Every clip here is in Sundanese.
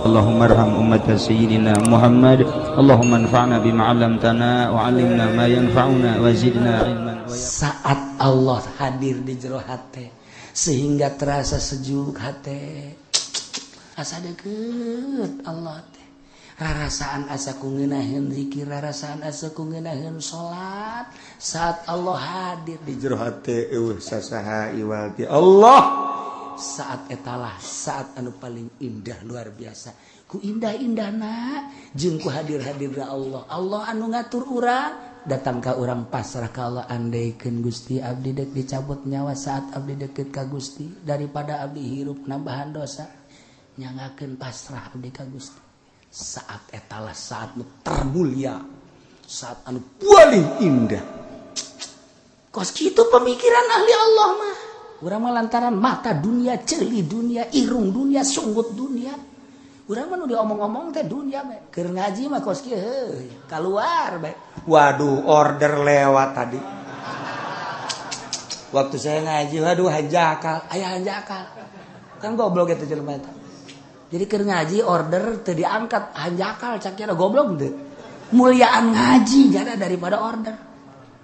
Allahumma arham ummat sayyidina Muhammad. Allahumma anfa'na bima 'allamtana wa 'allimna ma yanfa'una wa zidna ilman. Saat Allah hadir di jero hate sehingga terasa sejuk hate, asa deket Allah teh, rarasaan asa ku ngeunaheun zikir, rarasaan asa ku ngeunaheun salat. Saat Allah hadir di jero hate, eueuh sasaha iwal ti Allah. Saat etalah saat anu paling indah, luar biasa ku indah-indahna jeung ku hadir-hadirna Allah. Allah anu ngatur urang, datang ka urang, pasrah ka Allah. Andaikeun Gusti, abdi dek dicabut nyawa saat abdi deket ka Gusti daripada abdi hirup nambahan dosa, nyangakeun pasrah abdi ka Gusti. Saat etalah saat nu termulia, saat anu paling indah. Kos kitu pemikiran ahli Allah mah. Urang mah lantaran mata dunia, ceuli dunia, irung dunia, sunggut dunia, urang mah nu diomong-omong teh dunia bae. Keur ngaji mah kos kieu, heuh, keluar bae. Waduh, order lewat tadi waktu saya ngaji. Waduh, hanjakal aya hanjakal kan, goblok eta jelema eta. Jadi keur ngaji order teu diangkat, hanjakal cak kira, goblok teu. Muliaan ngaji jada daripada order.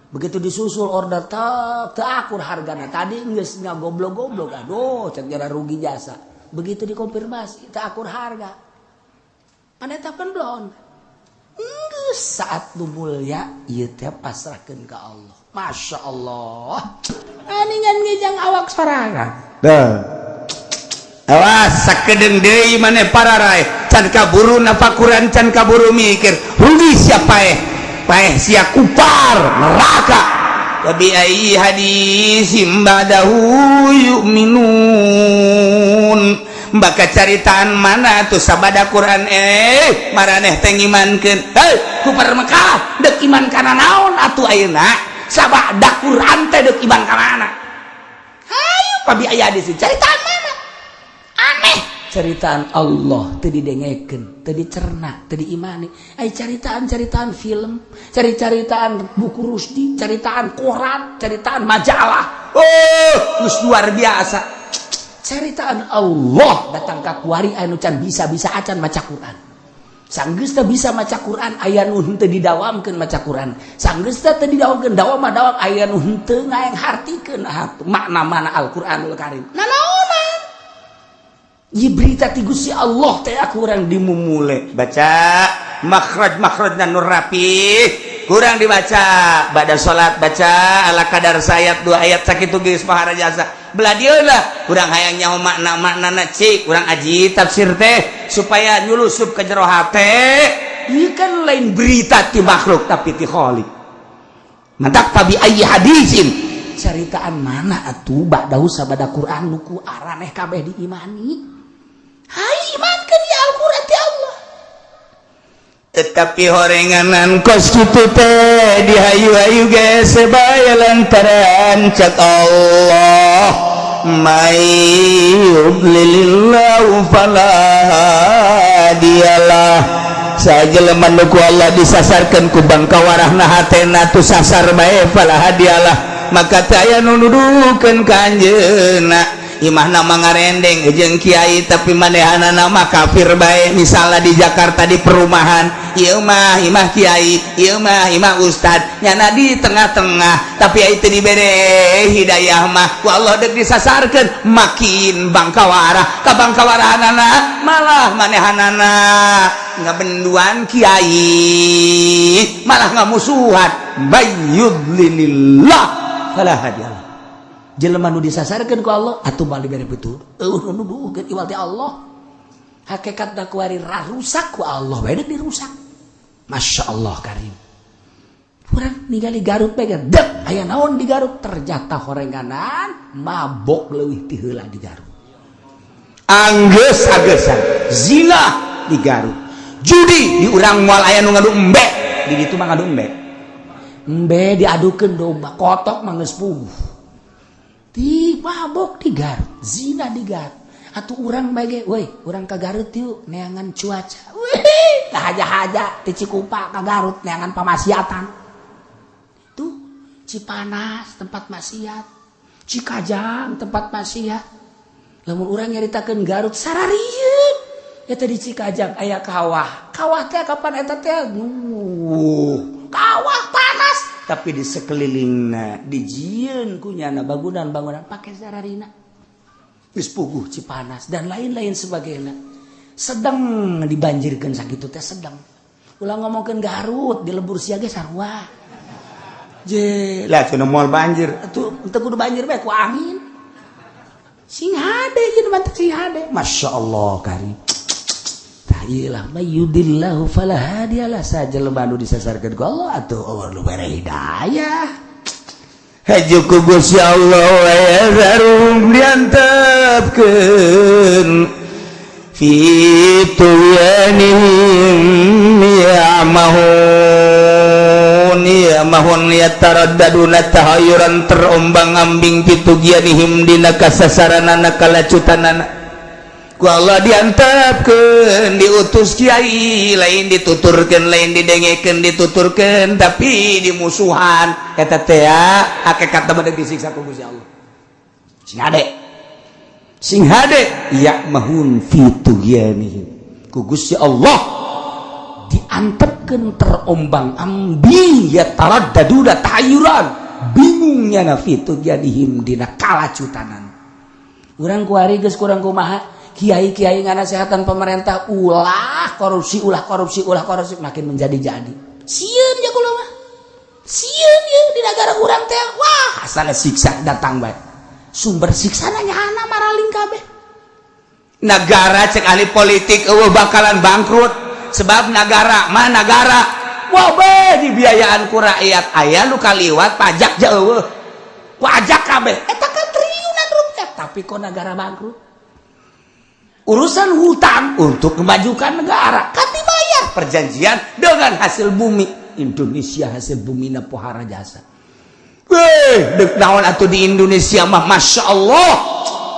Begitu disusul order tek, teu akur hargana tadi, geus ngagoblok-goblok, aduh, cak jara rugi jasa. Begitu dikonfirmasi teu akur harga, pan eta pan belum. Geus saat nu mulia ieu teh, pasrahkeun ka Allah. Masya Allah, aningan ngejang awak sorangan. Dah. Awas, sakedeung deui maneh pararay can kaburu nafakuran, can kaburu mikir, rugi sia, paeh, paeh sia, kupar neraka. Bi ayyi hadisim ba'dahu yu'minun? Baka caritaan mana tuh sabada Quran maraneh teh ngimankeun? Hei, kupar Mekah, dek iman kana naon atuh ayeuna? Sabada Quran teh dek iman ka mana? Hayu, pabi aya di caritaan mana aneh, ceritaan Allah teu didengekeun, teu dicerna, teu diimani. Ai caritaan-caritaan film, cari-caritaan buku Rusdi, caritaan koran, caritaan majalah, oh, geus luar biasa. Caritaan Allah datang ka kuari anu can bisa-bisa acan maca Quran. Sanggeus teu bisa maca Quran, aya nu henteu didawamkeun maca Quran. Sanggeus teu didawamkeun, dawam mah dawam, aya nu henteu ngahartikeun makna mana Al-Qur'anul Karim. Nanaonan? Ieu berita ti Gusti Allah teh kurang dimumule baca makhraj, makhrajna nur rapi kurang dibaca. Pada salat baca ala kadar sayat, dua ayat, sakitu geus maharajasa. Belah dieu lah kurang hayang nyaho makna maknana, cik kurang aji tafsir teh supaya nyulusup ke jero hate. Ieu kan lain berita ti makhluk, tapi ti khalik. Mantak fabi ayyi hadisin, caritaan mana atuh ba'dahu sabada Quran nu ku araneh kabeh diimani? Hai, imankeun ya Al-Qur'an ti Allah. Tetapi horenganan kos kitu teh dihayu-hayu ge sebaya lantaran cak Allah, may yudlilillahu fala hadiyalah. Sajelema nu ku Allah disasarkeun ku bangkawarahna hatena tu sasar bae, fala hadiyalah, maka teu aya nu nuduhkeun ka anjeunna. Imahna mangarendeng jeung kiai, tapi manehanana mah kafir bae. Misalnya di Jakarta di perumahan ieu mah imah kiai, ieu mah imah ustad, nyana di tengah-tengah, tapi itu dibere hidayah mah ku Allah, dek disasarkeun makin bangkawara ka bangkawarahanana, malah manehanana ngabenduan kiai, malah ngamusuhan. Mayyudlilillah fala hadiyalah. Jelema nu disasarkeun ku Allah atuh moal dibere petunjuk, eueuh nu nuduhkeun iwal ti Allah. Hakikat kuari rusak ku Allah bae, dek dirusak. Masya Allah Karim. Urang ningali Garut bae, dek aya naon di Garut? Ternyata horenganan mabok leuwih ti heula di Garut. Anggeus agesan zina di Garut, judi di urang moal aya nu ngadu embe. Di ditu mah ngadu embe. Embe diadukeun domba kotok mah geus puguh. Di mabok di Garut, zina di Garut. Atuh urang bae, woi, urang ka Garut yuk, neangan cuaca. Wih, haja-haja ti Cikupa ka Garut neangan pamaksiatan. Tuh Cipanas tempat maksiat, Cikajang tempat maksiat. Lamun urang nyaritakeun Garut sararieun. Eta di Cikajang aya kawah. Kawah teh kapan eta teh? Kawah panas, tapi di sekelilingna dijieun ku nyana bangunan-bangunan pake zararina. Geus puguh Cipanas dan lain-lain sebagainya. Sedang dibanjirkeun sakitu teh sedang. Ulah ngomongkeun Garut di lembur sia ge sarua. Je, lah cenah moal banjir. Atuh teu kudu banjir bae ku angin. Sing hade jeung mantak sing hade. Masya Allah karim. Ilah mayyudillahu fala hadiyalah, sajelema nu disasarkeun ku Allah atuh euweuh nu bere hidayah. Haju ku Gusti Allah wa yazarum diantepkeun fi tughyanihim ya'mahun ya'mahun yataraddaduna tahayyuran terombang-ambing fi tughyanihim dina kasasaranana kalacutanana. Ku Allah diantepkeun, diutus kiai, lain dituturkeun, lain didengekeun, dituturkeun tapi dimusuhan eta teh hakikat mah disiksa ku Gusti Allah. Sing hade, sing hade, ya'mahun fi tughyanihim, ku Gusti Allah diantepkeun terombang ambing, ya taraddaduna tahayyuran, bingungnya na fi tughyanihim dina kalacutanan. Urang kuari geus kurang kumaha, kiai-kiai nganasehatan pemerintah ulah korupsi, ulah korupsi, ulah korupsi, makin menjadi-jadi. Sieun ya kula mah, sieun ya di negara urang teh. Wah, asal siksa datang bae, sumber siksa nyana maraling kabeh. Negara cek ahli politik euweuh bakalan bangkrut, sebab negara mah negara wah be dibiayaan ku rakyat, aya nu kaliwat pajak jauh, pajak kabeh eta kan triliunan rupiah, tapi kok negara bangkrut? Urusan hutang untuk memajukan negara kan dibayar perjanjian dengan hasil bumi Indonesia, hasil bumi na pohara jasa. Weh, dek naon atuh di Indonesia mah, masya Allah,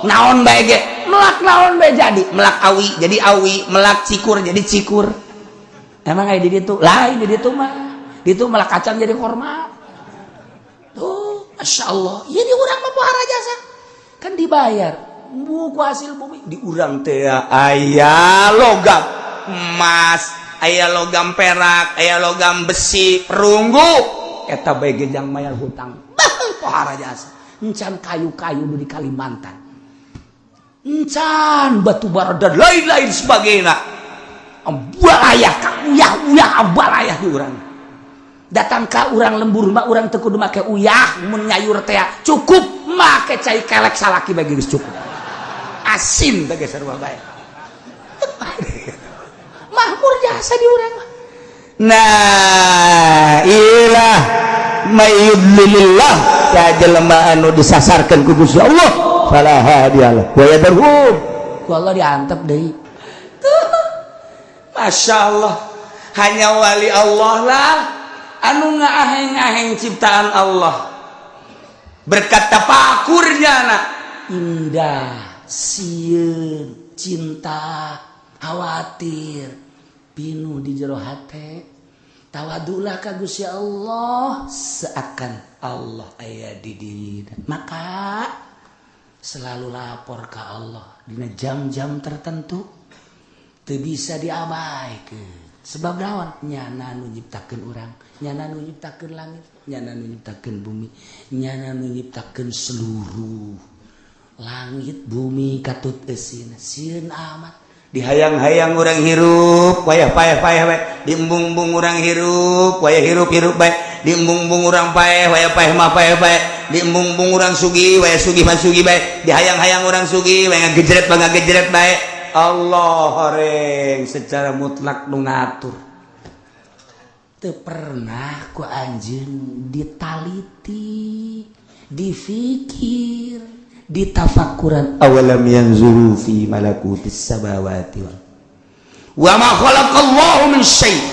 naon bae ge melak, naon bae jadi melak, awi jadi awi, melak cikur jadi cikur. Emang kayak di ditu lain, di ditu mah, di ditu melak kacang jadi korma tuh, masya Allah. Ya di urang mah pohara jasa kan dibayar buku hasil bumi. Di urang teh aya logam emas, aya logam perak, aya logam besi, perunggu, eta bae ge jang mayar hutang. Bah, pohara jasa encan kayu-kayu di Kalimantan, encan batu bara dan lain-lain sebagainya. Balayah uyah uyah balayah di urang. Datang ka urang lembur mah urang teu kudu make uyah mun nyayur teh, cukup make cai kelek salaki bagi geus cukup asin bagi sarua bae. Makmur jasa di urang. Nah, ilah mayyudlilillah ka jelema anu disasarkeun ku Gusti Allah fala hadiyalah wa yadhum. Ku Allah diantep deui. Masya Allah, hanya wali Allah lah anu ngaaheng-aheng ciptaan Allah berkat tafakurnya nak. Indah, sieun, cinta, khawatir pinuh di jero hate. Tawadulah ka Gusti Allah seakan Allah aya di diri, maka selalu lapor ke Allah dina jam-jam tertentu, teu bisa diabaikan. Sebab naon? Nyana nu nyiptakeun urang, nyana nu nyiptakeun langit, nyana nu nyiptakeun bumi, nyana nu nyiptakeun seluruh langit bumi katut eusina. Sieun amat. Dihayang-hayang urang hirup, wayah payah payah bae, diembung-embung urang hirup, wayah hirup hirup bae, diembung-embung urang paeh, wayah paeh mah paeh bae, diembung-embung urang sugih, wayah sugih mah sugih bae, dihayang-hayang urang sugih, wayah ngagejret mah ngagejret bae. Allah horeng secara mutlak nu ngatur. Teu pernah ku anjeun ditaliti, difikir, ditafakuran. Awalam yanzuru fi malakutis samawati wa ma khalaqallahu min syai',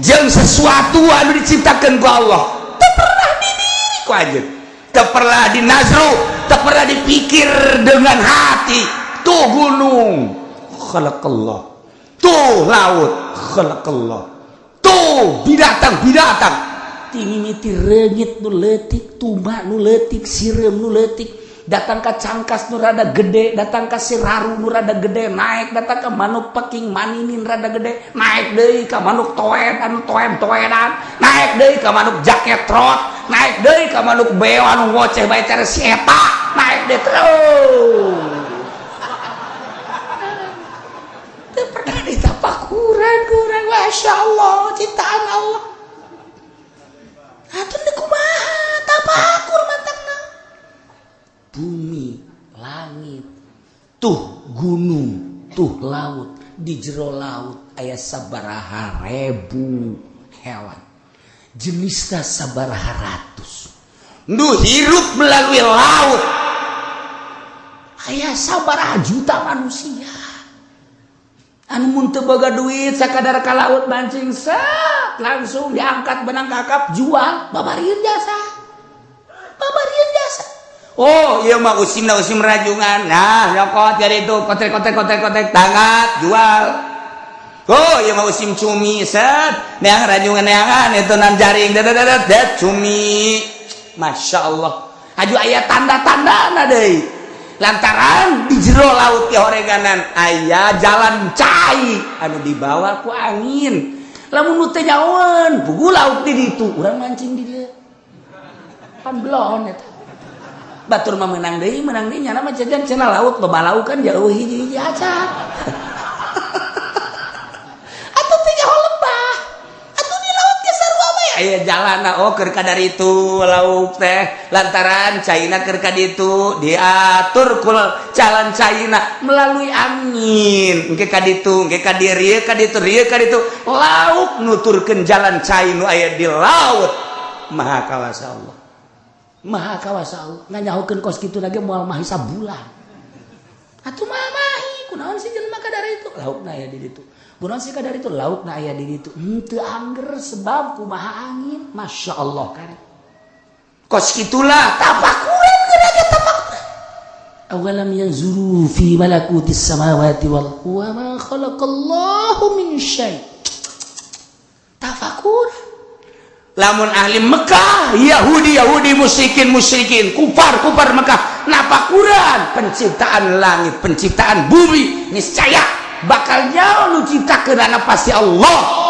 jeung sesuatu anu diciptakeun ku Allah teu pernah didiri ku anjeun, teu pernah dinazru, teu pernah dipikir dengan hati. Tuh gunung khalaqallah, tuh laut khalaqallah, tuh binatang-binatang. Timimiti reungit nu leutik, tuma nu leutik, sireum nu leutik. Datang ka cangkas nu rada gede, datang ka siraru nu rada gede, naik datang ka manuk peking maninin rada gede, naik deui ka manuk toed anu toed-toedan, naik deui ka manuk jaket trot, naik deui ka manuk beo anu ngoceh bae cara si eta, naik deui terus. Teu pernah ditapakuran kurang, Masya Allah, ciptaan Allah. Atuh deui kumaha tapakur mantakna. Bumi, langit, tuh gunung, tuh laut, di jero laut aya sabaraha ribu hewan. Jenisna sabaraha ratus. Nu hirup melalui laut. Aya sabaraha juta manusia. Anu mun teu boga duit sakadar ka laut mancing set langsung diangkat benang kakap jual babarieun jasa. Babarieun jasa. Oh, iya mah usimna usim rajungan. Nah, nyokot jadi itu kotek kotek kotek kotek tangat jual. Oh, iya mah usim cumi set. Neang rajungan neangan itu nan jaring dadat dat cumi. Masya Allah. Aju aya tanda-tanda deui. Lantaran di jero laut di horeganan aya jalan cai anu dibawa ku angin. Lamun nu teu nyaoeun, pugu laut di ditu, urang mancing di dieu. Pan belon eta. Batur mah menang deui nyana mah jajan cenah laut loba lauk kan jauh hiji-hiji acan. Atuh teh nyaho lebah. Atuh di laut ge sarua bae aya jalana oh keur kadar itu lauk teh lantaran caina keur ka ditu diatur ku jalan caina melalui angin engke ka ditu engke ka dieu ka ditu rieu ka ditu lauk nuturkeun jalan cai nu aya di laut. Maha kawasa Allah. Maha kawasa Allah. Nganyahokeun kos kitu lagi moal mahi sabulan. Atuh mah mahi kunaon sih jelema kadar itu laukna aya di ditu. Kunaon sih kadar itu laukna aya di ditu. Henteu angger sebab kumaha angin. Masya Allah kan. Kos kitulah tapakuran geura ge tapakuran. Awalam yanzuru fi malakutis samawati wal wa ma khalaqallahu min syai. Tafakuran. Lamun ahli Mekah, Yahudi Yahudi, musyrikin musyrikin, kufar kufar Mekah napakuran penciptaan langit, penciptaan bumi, niscaya bakal jauh nu ciptakeun pasti Allah.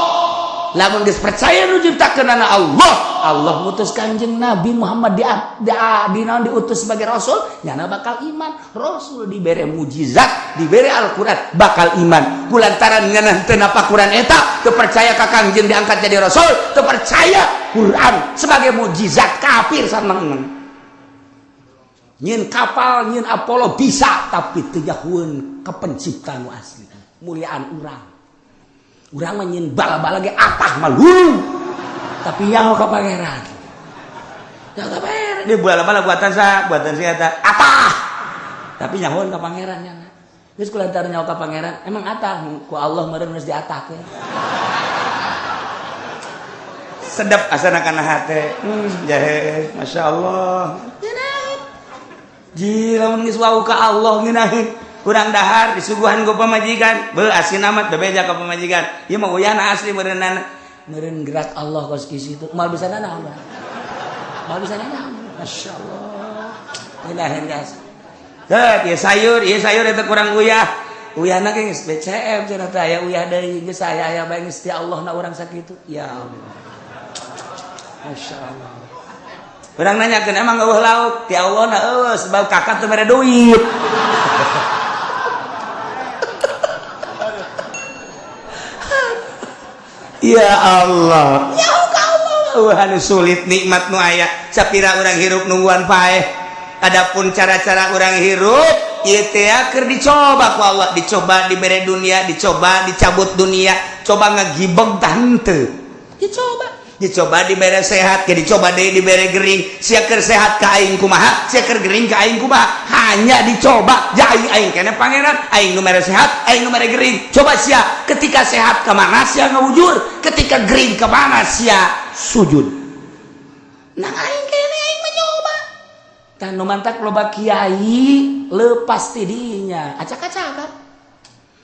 Lamun geus percaya nu ciptakeun Allah, Allah ngutus Kanjeng Nabi Muhammad di naon diutus sebagai rasul, nyana bakal iman. Rasul dibere mujizat, dibere Al-Qur'an, bakal iman. Kulantaran ngeunah teu napakuran eta, teu percaya ka Kangjeng diangkat jadi rasul, teu percaya Quran sebagai mujizat, kafir saneng. Nyieun kapal, nyieun Apollo bisa, tapi teu nyahoeun ka pencipta nu asli. Muliaan urang. Urang mah nyieun bala-bala ge atah mah lulu. Tapi nyaho ka pangeran. Nyaho ka pangeran. Di bala-bala buatan sa, buatan si eta atah. Tapi nyahoan ka pangeran nya. Geus kulantaran nyaho ka pangeran, emang atah ku Allah meureun geus diatahkeun. Sedap asana kana hate. Jahe, masyaallah. Ngeunaheun. Ji lamun geus wau ka Allah ngeunaheun. Kurang dahar disuguhan ku pamajikan, beuh asin amat bebeja ka pamajikan. Ieu mah uyahna asli meureunana. Meureun gerak Allah kos kitu. Moal bisa nanaon. Moal bisa nanaon. Masyaallah. Ngeunaheun guys. Teu, ieu sayur eta kurang uyah. Uyahna ge geus BCM cenah teh aya uyah deui geus aya aya bae geus ti Allah na urang sakitu. Ya Allah. Masyaallah. Urang nanyakeun emang eueuh lauk ti Allah na eueuh sebab kakak teu mere duit. Ya Allah. Ya Allah. Anu sulit nikmat nu aya sapira urang hirup nungguan paeh. Adapun cara-cara urang hirup ieu teh keur dicoba ku Allah, dicoba dibere dunia, dicoba dicabut dunia, coba ngagibeg tah henteu. Dicoba. Dicoba dibere sehat, ke dicoba deui dibere gering. Sia keur sehat ka aing kumaha, sia keur gering ka aing kumaha. Hanya dicoba, ja aing aing keneh pangeran, aing nu mere sehat, aing nu mere gering. Coba sia ketika sehat ka mana sia ngawujur, ketika gering ka mana sia sujud. Nah aing keneh aing mencoba. Tah nu mantak loba kiai lepas ti dinya, acak-acakan.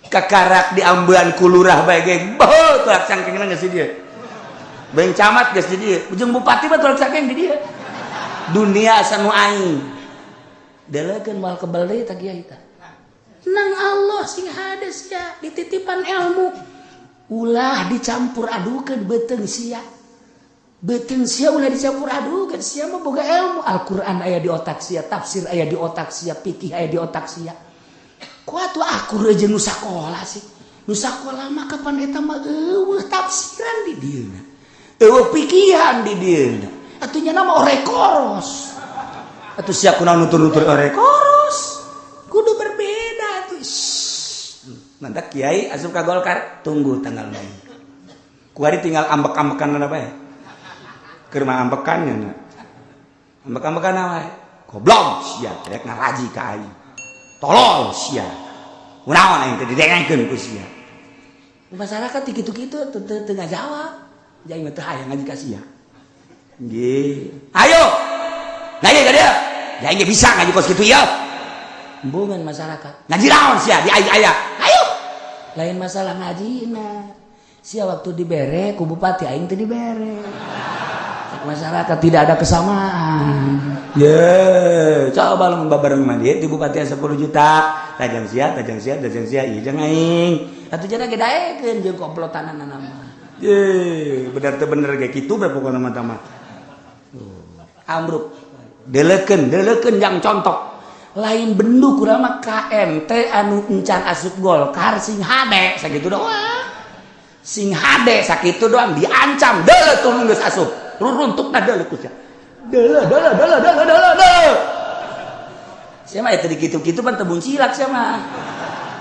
Kakarak diambean ku lurah bae ge, beuh tulak cangkengna geus di dieu. Beng camat geus di dieu, ujung bupati mah tulak cangkeng di dieu. Dunia asa nu aing. Deleukeun moal kebel deui tah kiai tah. Nang Allah sing hade sia dititipan ilmu. Ulah dicampur adukeun beuteung sia. Beuteung sia ulah dicampur adukeun, sia mah boga ilmu. Al-Qur'an aya di otak sia, tafsir aya di otak sia, fikih aya di otak sia. Ku atuh akur jeung nu sakola sih. Nu sakola mah kapan eta mah eueuh tafsiran di dieuna. Eueuh pikihan di dieuna. Atuh nya mah orekoros. Atuh sia kunaon nutur-nutur orekoros. Kudu berbeda atuh. Mantap kiai asup ka Golkar, tunggu tanggal main. Kuari tinggal ambek-ambekan apa ya? Keur mah ambekan nya. Ambek-ambekan apa? Goblok sia, rek ngaraji ka aing. Tolol sia. Kunaon aing teh didengkeun ku sia. Masyarakat kitu-kitu teu ngajawab. Jadi mah teu hayang ngaji ka sia. Nggih. Ayo. Ngaji ka dieu. Aing ge bisa ngaji kos kitu ieu. Embungan masyarakat. Ngaji naon sia di aing aya. Ayo. Lain masalah ngajina. Sia waktu dibere ku bupati aing teu dibere. Masyarakat tidak ada kesamaan. Ye, coba lu babareng mah di bupati 10 juta. Tajang sia, tajang sia, tajang sia, ieu jeung aing. Atuh jana ge daekeun jeung komplotanana mah. Ye, bener teu bener ge kitu bae pokona mah tah mah. Ambruk. Deleukeun, deleukeun jang contok. Lain bendu kurang mah KMT anu encan asup Golkar sing hade sakitu doang. Sing hade sakitu doang diancam deuleu tulung geus asup. Ruruntukna deuleu ku sia. Deuleu deuleu deuleu deuleu deuleu deuleu. Sia mah teu dikitu-kitu pan teu buncilak sia mah.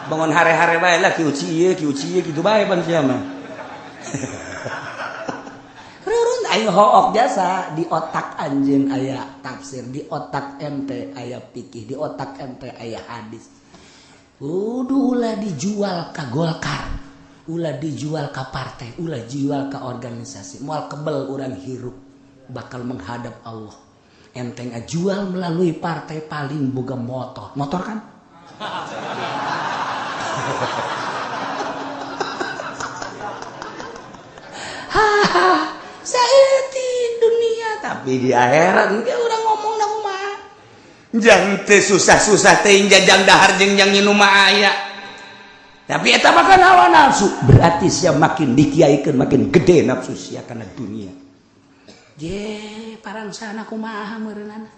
Bangun hare-hare bae lah kieu ieu kieu ieu kitu bae pan sia mah. Rurun aing hook jasa di otak anjeun aya tafsir, di otak ente aya fikih, di otak ente aya hadis. Kudu ulah dijual ka Golkar, ulah dijual ka partai, ulah jual ka organisasi. Moal kebel urang hirup bakal menghadap Allah. Ente ngajual melalui partai paling boga motor. Motor kan? Hahaha, saeutik dunia tapi di akhirat ge urang ngomong na kumaha. Jang teu susah-susah teuing jajang dahar jeung jang nginum mah aya. Tapi eta mah kan hawa nafsu. Berarti sia makin dikiaikeun makin gede nafsu sia kana dunia. Je, parangsana kumaha meureunana.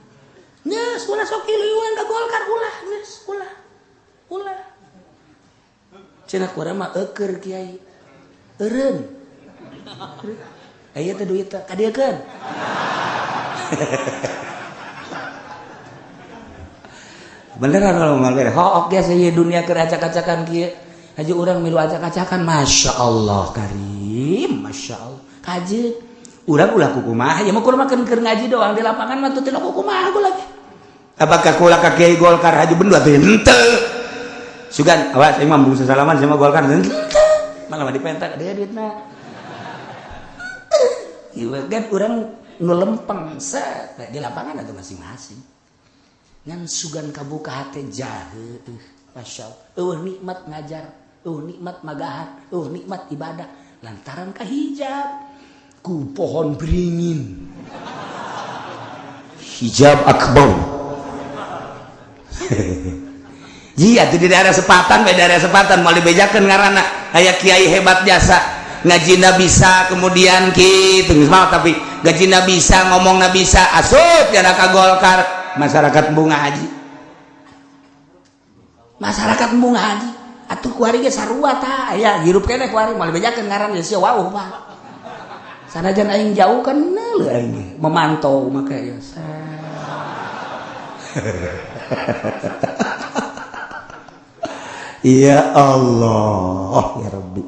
Geus ulah sok iluan ka Golkar ulah geus ulah. Ulah. Cenah kurang mah eueur kiai. Eureun. Aya teh duit teh kadieukeun. Beneran kalau ngomong bere hook biasa ieu dunia keur acak-acakan kieu. Haji urang milu acak-acakan Masya Allah karim, Masya Allah. Kaji urang ulah kukumaha ya mah kudu makan keur ngaji doang di lapangan mah teu kukumaha gua lagi. Apakah kula ka kiai Golkar haji bendu atuh henteu. Sugan awas aing mah embung sasalaman sama Golkar henteu. Malah mah dipentak deui duitna. Ieu kan urang nu lempeng set di lapangan atuh masing-masing. Ngan sugan kabuka hate jahe Masya Allah. Eueuh nikmat ngajar, eueuh nikmat magahan, eueuh nikmat ibadah lantaran kahijab ku pohon beringin. Hijab akbar. Iya tuh di daerah Sepatan, di daerah Sepatan mau dibejakeun ngaranna aya kiai hebat jasa ngajina bisa kemudian kitu geus mah tapi ngajina bisa ngomongna bisa asup jana ka Golkar masyarakat bunga haji. Masyarakat bunga haji atuh kuari ge sarua tah aya hirup keneh kuari moal dibejakeun ngaran geus sia wauh mah. Sanajan aing jauh kan neuleuh aing memantau make ya. Ya Allah ya Rabbi.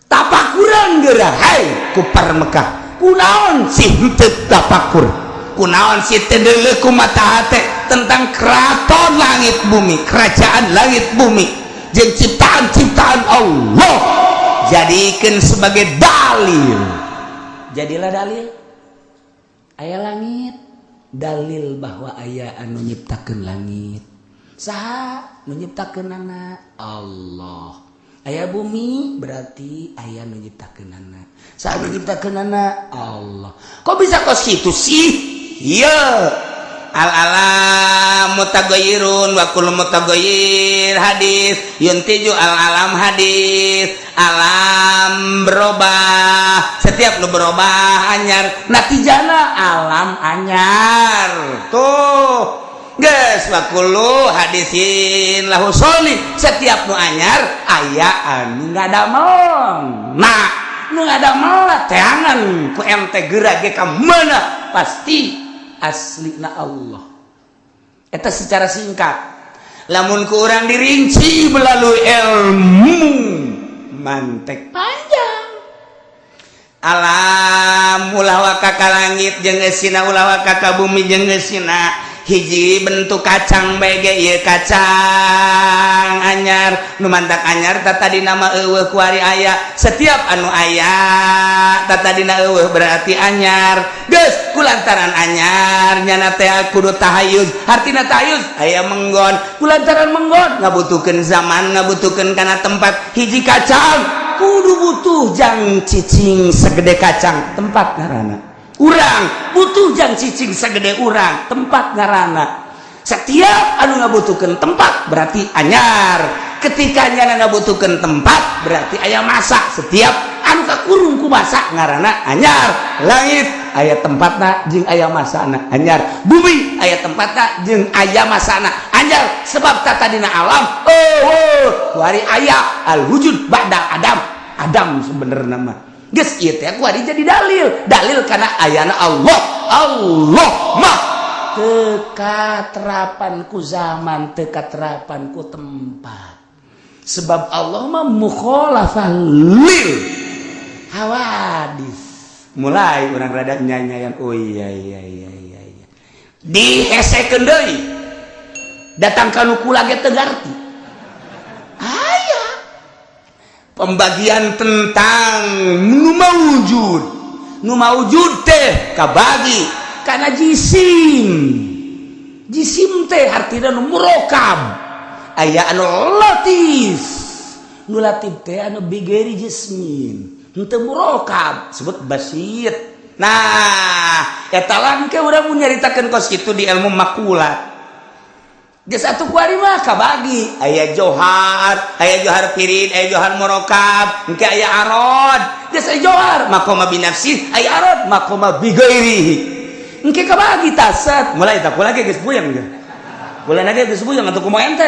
Tapakuran geura hai kupar Mekah. Kunaon sih henteu tapakur? Kunaon sih teu deuleuh ku mata hate tentang keraton langit bumi, kerajaan langit bumi jeung ciptaan-ciptaan Allah. Jadikeun sebagai dalil. Jadilah dalil. Aya langit, dalil bahwa aya anu nyiptakeun langit. Saha nu nyiptakeunana? Allah. Aya bumi berarti aya nu nyiptakeunana. Saha nu nyiptakeunana? Allah. Kok bisa kos kitu sih? Iya. Al alam mutaghayyirun wa kullu mutaghayyir hadis yuntiju al alam hadis. Alam berubah, setiap nu berubah anyar, natijana alam anyar tuh geus. Wa kullu hadisin lahu soli, setiap nu anyar aya anu ngadamel. Nah, nu ngadamel teangan ku ente geura ge ka mana, pasti aslina Allah. Eta secara singkat. Lamun ku urang dirinci melalui ilmu mantek panjang. Alam ulah waka ka langit jeung eusina, ulah waka ka bumi jeung eusina. Hiji bentuk kacang bae ge, ieu kacang anyar. Nu mantak anyar tadi nama eueuh, kuari aya. Setiap anu aya tadina eueuh, berarti anyar. Geus, kulantaran anyar nyana teh kudu tahayuz. Hartina tahayuz aya menggon. Kulantaran menggon ngabutuhkeun zaman, ngabutuhkeun kana tempat. Hiji kacang kudu butuh jang cicing segede kacang, tempat ngaranna. Urang butuh jang cicing segede urang, tempat ngaranna. Setiap anu ngabutuhkeun tempat berarti anyar. Ketika nyana ngabutuhkeun tempat berarti aya masa. Setiap anu kakurung ku masa ngaranna anyar. Langit aya tempatna jeung aya masana, anyar. Bumi aya tempatna jeung aya masana, anyar. Sebab tadina alam oh kuari aya al wujud ba'da adam. Adam sebenarnya mah geus ieu teh kuari jadi dalil, dalil karena ayana Allah. Allah mah teu katerapan ku zaman, teu katerapan ku tempat, sebab Allah mah mukhalafah lil hawadis. Mulai orang rada nyanyian, oh iya iya iya iya iya, dihesekeun deui, datang ka nu kula ge teu ngarti. Aya pembagian tentang nu maujud. Nu maujud teh kabagi karena jisim. Jisim teh artinya nu murokab, aya anu latif. Nu latif teh anu bighairi jismin, henteu murokab, sebut basit. Nah, eta langke urang mun nyaritakeun kos kitu di ilmu makulat. Geus atuh, kuari mah kabagi aya johar, aya johar pirid, aya johar murokab, engke aya arod. Geus, aya johar maqama bi nafsi, aya arod maqama bi ghairihi, engke kabagi tasat. Mulai tak kula ge geus puyeng ge, kula ge geus puyeng atuh, kumaha ente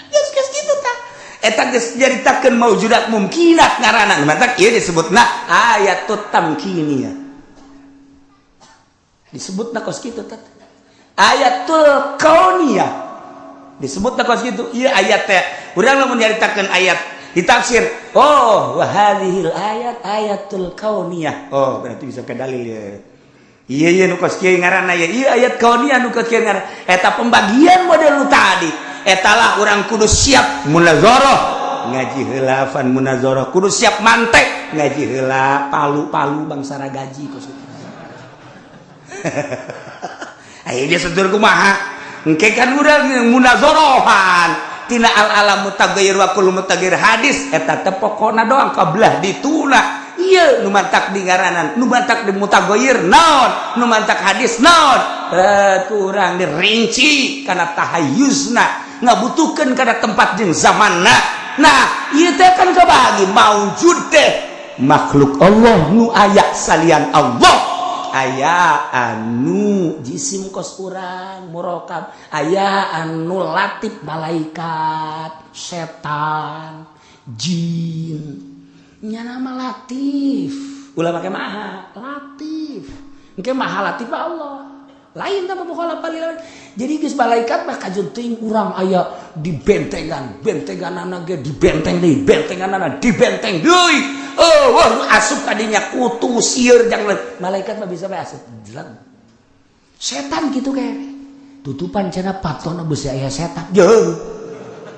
geus geus kitu tah. Eta geus nyaritakeun maujudat mumkinat ngaranna. Matak ieu disebutna ayatut tamkiniyah, disebutna kos kitu tah. Ayatul kauniyah disebut kos kitu. Ieu ayat teh urang lamun nyaritakeun ayat ditafsir, oh, wa hadhil ayat ayatul kauniyah, oh berarti bisa ke dalil ya. Iya iya, nu kos kieu ngaranna ya. Iya, ayat kauniyah nu kos kieu ngaranna. Eta pembagian model nu tadi. Etalah urang kudu siap munazarah, ngaji heula fan munazarah, kudu siap mantek, ngaji heula palu-palu bangsa gaji kos kitu. Ayo dia sedur kumaha engke kan urang munazarahan tina al alam mutaghayyir wa kullu mutaghayyir hadis. Eta teh pokona doang kabelah dituna. Ieu nu mantak di ngaranan, nu mantak di mutaghayyir naon, nu mantak hadis naon, kurang dirinci karena tahayyuzna ngabutuhkeun kana tempat jeung zamanna. Nah, ieu teh kan kabagi maujud teh makhluk Allah nu aya salian Allah. Aya anu jisim kos urang murokab, aya anu latif, malaikat, setan, jin. Nya nama latif ulah make maha latif, engke maha latif Allah lain sama mukhalafah. Jadi geus malaikat mah kajun teuing urang aya di bentengan, bentenganana ge di benteng deui, bentenganana di benteng deui. Oh wah, asup kadinya kutu sieur jangan. Malaikat mah bisa bae asup jelek. Setan gitu kayak tutupan cenah patona besi aya setan. Jeuh,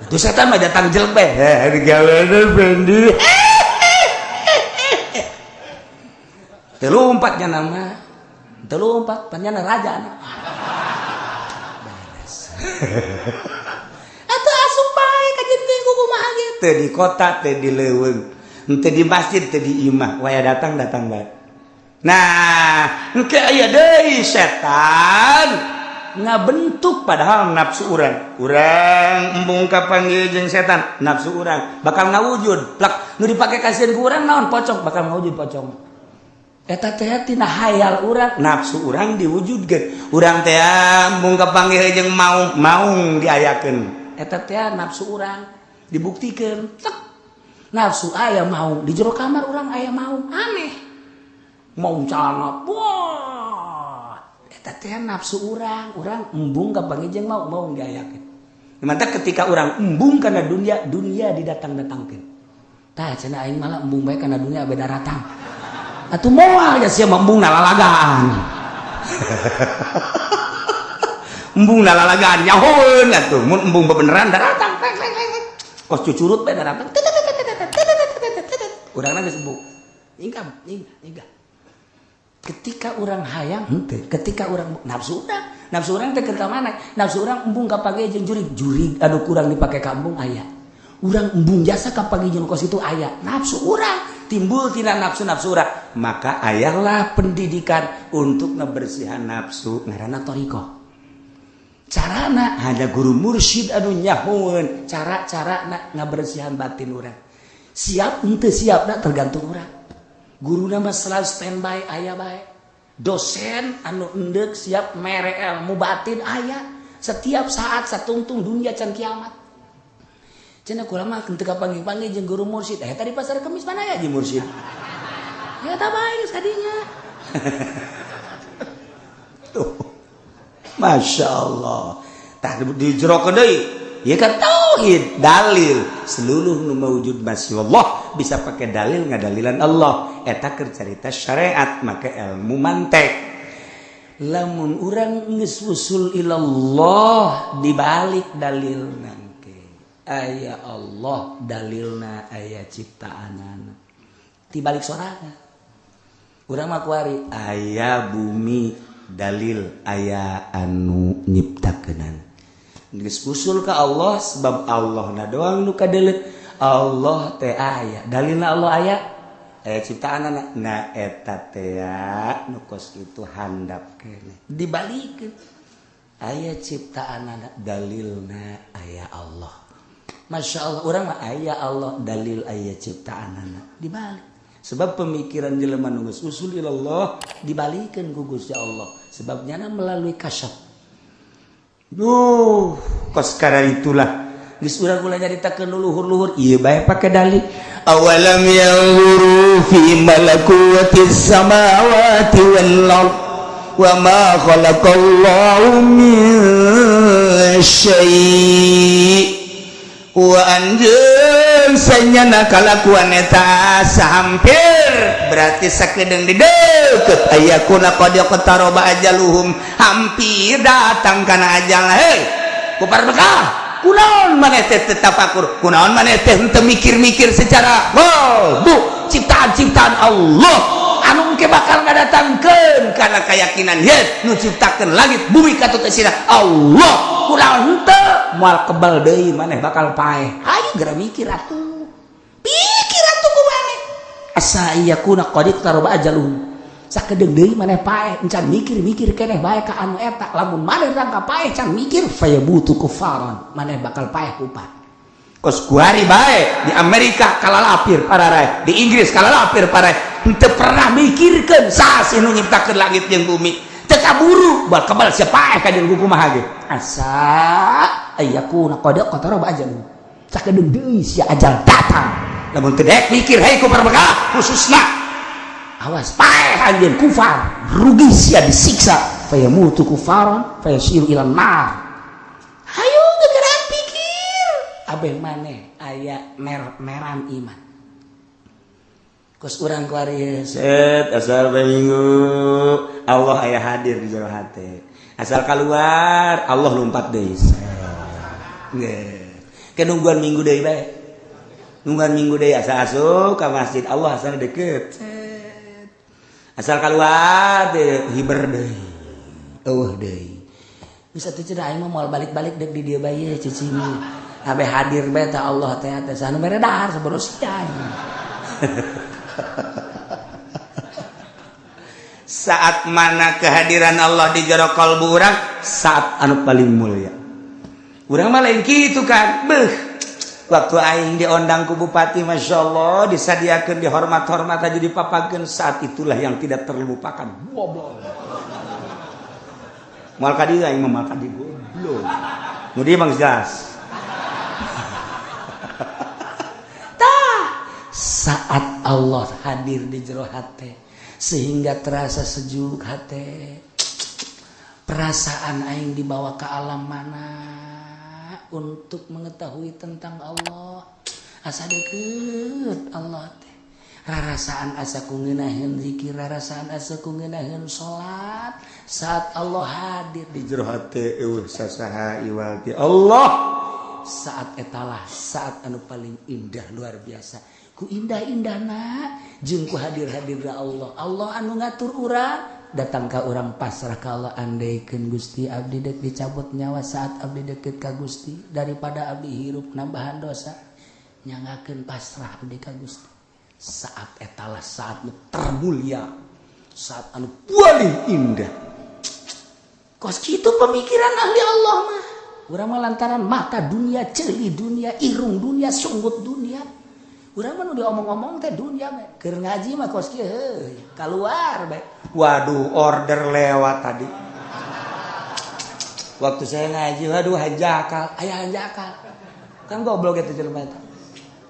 itu setan mah datang jelek bae. Heh, digaweana bendi teu lompatnya nama teu lompat panyana raja na. Beres atuh, asup bae ka teh kumaha ge, teu di kota, teu di leuweung, teu di masjid, teu di imah, waya datang datang bae. Nah, engke aya deui setan ngabentuk padahal nafsu urang. Urang embung kapanggih jeung setan, nafsu urang bakal ngawujud. Plak nu dipake kasieun ku urang naon pocong, bakal ngawujud pocong. Eta teh tina hayal urang, nafsu urang diwujudkeun. Urang teh embung kapanggih jeung maung, maung diayakeun. Eta teh nafsu urang dibuktikeun. Tek. Nafsu aya maung di jero kamar urang aya maung, aneh. Mau calana wah eta teh nafsu urang, urang embung kapanggih jeung maung, maung diayakeun. Mantap ketika urang embung kana dunia, dunia didatang-datangkeun. Tah cenah aing malah embung bae kana dunia beda ratang. Atuh moal ya sia embung nalalagaan. Embung nalalagaan nyahoeun atuh mun embung bebeneran daratang. Kos cucurut bae daratang. Urangna geus embung. Ingkam, ingkam. Ketika orang hayang henteu, ketika orang nafsu urang teh keur ka mana? Nafsu urang embung ka pagi jeung jurig, jurig anu kurang dipake ka embung aya. Urang embung jasa ka pagi jeung kos itu aya. Nafsu urang timbul tina nafsu-nafsu urang, maka ayalah pendidikan untuk ngebersihan nafsu ngaranna thariqah. Carana hanya guru mursyid anu nyahoeun cara-carana ngabersihan batin urang. Siap henteu siapna tergantung urang. Guru nama selalu standby aya bae. Dosen anu endek siap mere ilmu batin aya setiap saat satungtung dunia can kiamat. Cenah kula mah teu kapanggih-panggih jeung guru mursyid. Eh tadi pasar Kemis mana ya jeung mursyid? Ya ta bae geus kadinya. Tuh. Masya Allah. Tah dijerokeun deui. Ya kan tauhid dalil seluruh nu mawujud masya Allah bisa pakai dalil ngadalilan Allah eta keur carita syariat maka ilmu mantek lamun urang geus usul ilallah dibalik dalil nangke aya Allah dalilna aya ciptaanana dibalik sorangan urang mah kuari aya bumi dalil aya anu nyiptakeunana geus usul ka Allah sebab Allah na doang nu kadeuleut Allah teh aya dalilna Allah aya aya ciptaanana na eta teh nu kos kitu handap keneh dibalikeun aya ciptaanana dalilna aya Allah. Masya Allah urang mah aya Allah dalil aya ciptaanana dibalik sebab pemikiran jelema nu geus usul ilallah dibalikeun ku Gusti Allah sebab nyana melalui kasyaf. Duh, kos karena itulah geus urang ulah nyaritakeun luhur-luhur ieu bae pake dalil awalam yanzuru fi malakutis samawati wal ard wa ma khalaqallahu min syai' wa anjeun sanyana kalakuan eta sahampir berarti sakedeung di deukeut ayakuna qad qtaraba ajaluhum hampir datang kana ajal. Hei kupar bekal kunaon maneh teh tetafakur kunaon maneh teh henteu mikir-mikir secara bu ciptaan-ciptaan Allah anu engke bakal ngadatangkeun kana keyakinan ye nu ciptakeun langit bumi katut sira Allah kunaon henteu moal kebal deui maneh bakal paeh. Ayo geura mikir atuh pikir atuh ku maneh asa iyakuna qad iqtaraba ajaluhum sakedeung deui maneh paeh encan mikir-mikir keneh bae ka anu eta lamun maneh rangka paeh can mikir fayabutu kufaran maneh bakal paeh kupat kos kuari bae di Amerika kalalapir pararai di Inggris kalalapir pararai henteu pernah mikirkeun saha sih nu nyiptakeun langit jeung bumi teu kaburu bal kebal sia paeh ka jeung kumaha ge asa ayakuna qad qataraba ajaluhum sakedeung deui sia ajal datang lamun teu daek mikir hei ku berbekal khususna awas paeh anjeun kufar rugi sia disiksa fayamutu kufaran fayasiru ila nar. Hayu gegeran pikir abeh maneh aya mer-meran iman kos urang kuari set asal minggu Allah aya hadir di jero hate asal keluar Allah lompat deui. Nggih ke nungguan minggu deui bae nungguan minggu deui asa asup ka masjid Allah asal deket asal keluar deh hiber deui eueuh deui bisa tuh cenah aing mah moal balik-balik deuk di dieu bae cicing abe hadir bae ta Allah teh teh anu mere dahar sabodo sia. Saat mana kehadiran Allah di jero kalbu urang, saat anu paling mulia. Urang mah lain kitu kan. Beuh, waktu aing diondang ku bupati, Masya Allah, disadiakan, dihormat-hormat aja, dipapakeun, saat itulah yang tidak terlupakan. Goblok. Moal ka dieu aing mah, moal ka dieu, goblok. Nu dieu mah jelas. Tah, saat Allah hadir di jero hate sehingga terasa sejuk hate, perasaan aing dibawa ke alam mana untuk mengetahui tentang Allah, asa deket Allah teh, rarasaan asa ku ngeunaheun zikir, rarasaan asa ku ngeunaheun salat saat Allah hadir di jero hate. Euweuh sasaha iwal ti Allah. Saat etalah saat anu paling indah, luar biasa ku indah-indahna jeung ku hadir-hadirna Allah. Allah anu ngatur urang, datang ka urang, pasrah ka Allah. Andaikeun Gusti, abdi dek dicabut nyawa saat abdi deket ka Gusti daripada abdi hirup nambahan dosa, nyangakeun pasrah abdi ka Gusti. Saat etalah saat nu termulia, saat anu paling indah. Kos kitu pemikiran ahli Allah mah. Urang mah lantaran mata dunia, ceuli dunia, irung dunia, sunggut dunia. Urang mah nu diomong-omong teh dunia bae. Keur ngaji mah kos kieu heuh, keluar bae. Waduh, order lewat tadi waktu saya ngaji. Waduh, hanjakal aya hanjakal. Kan goblok eta jelema eta.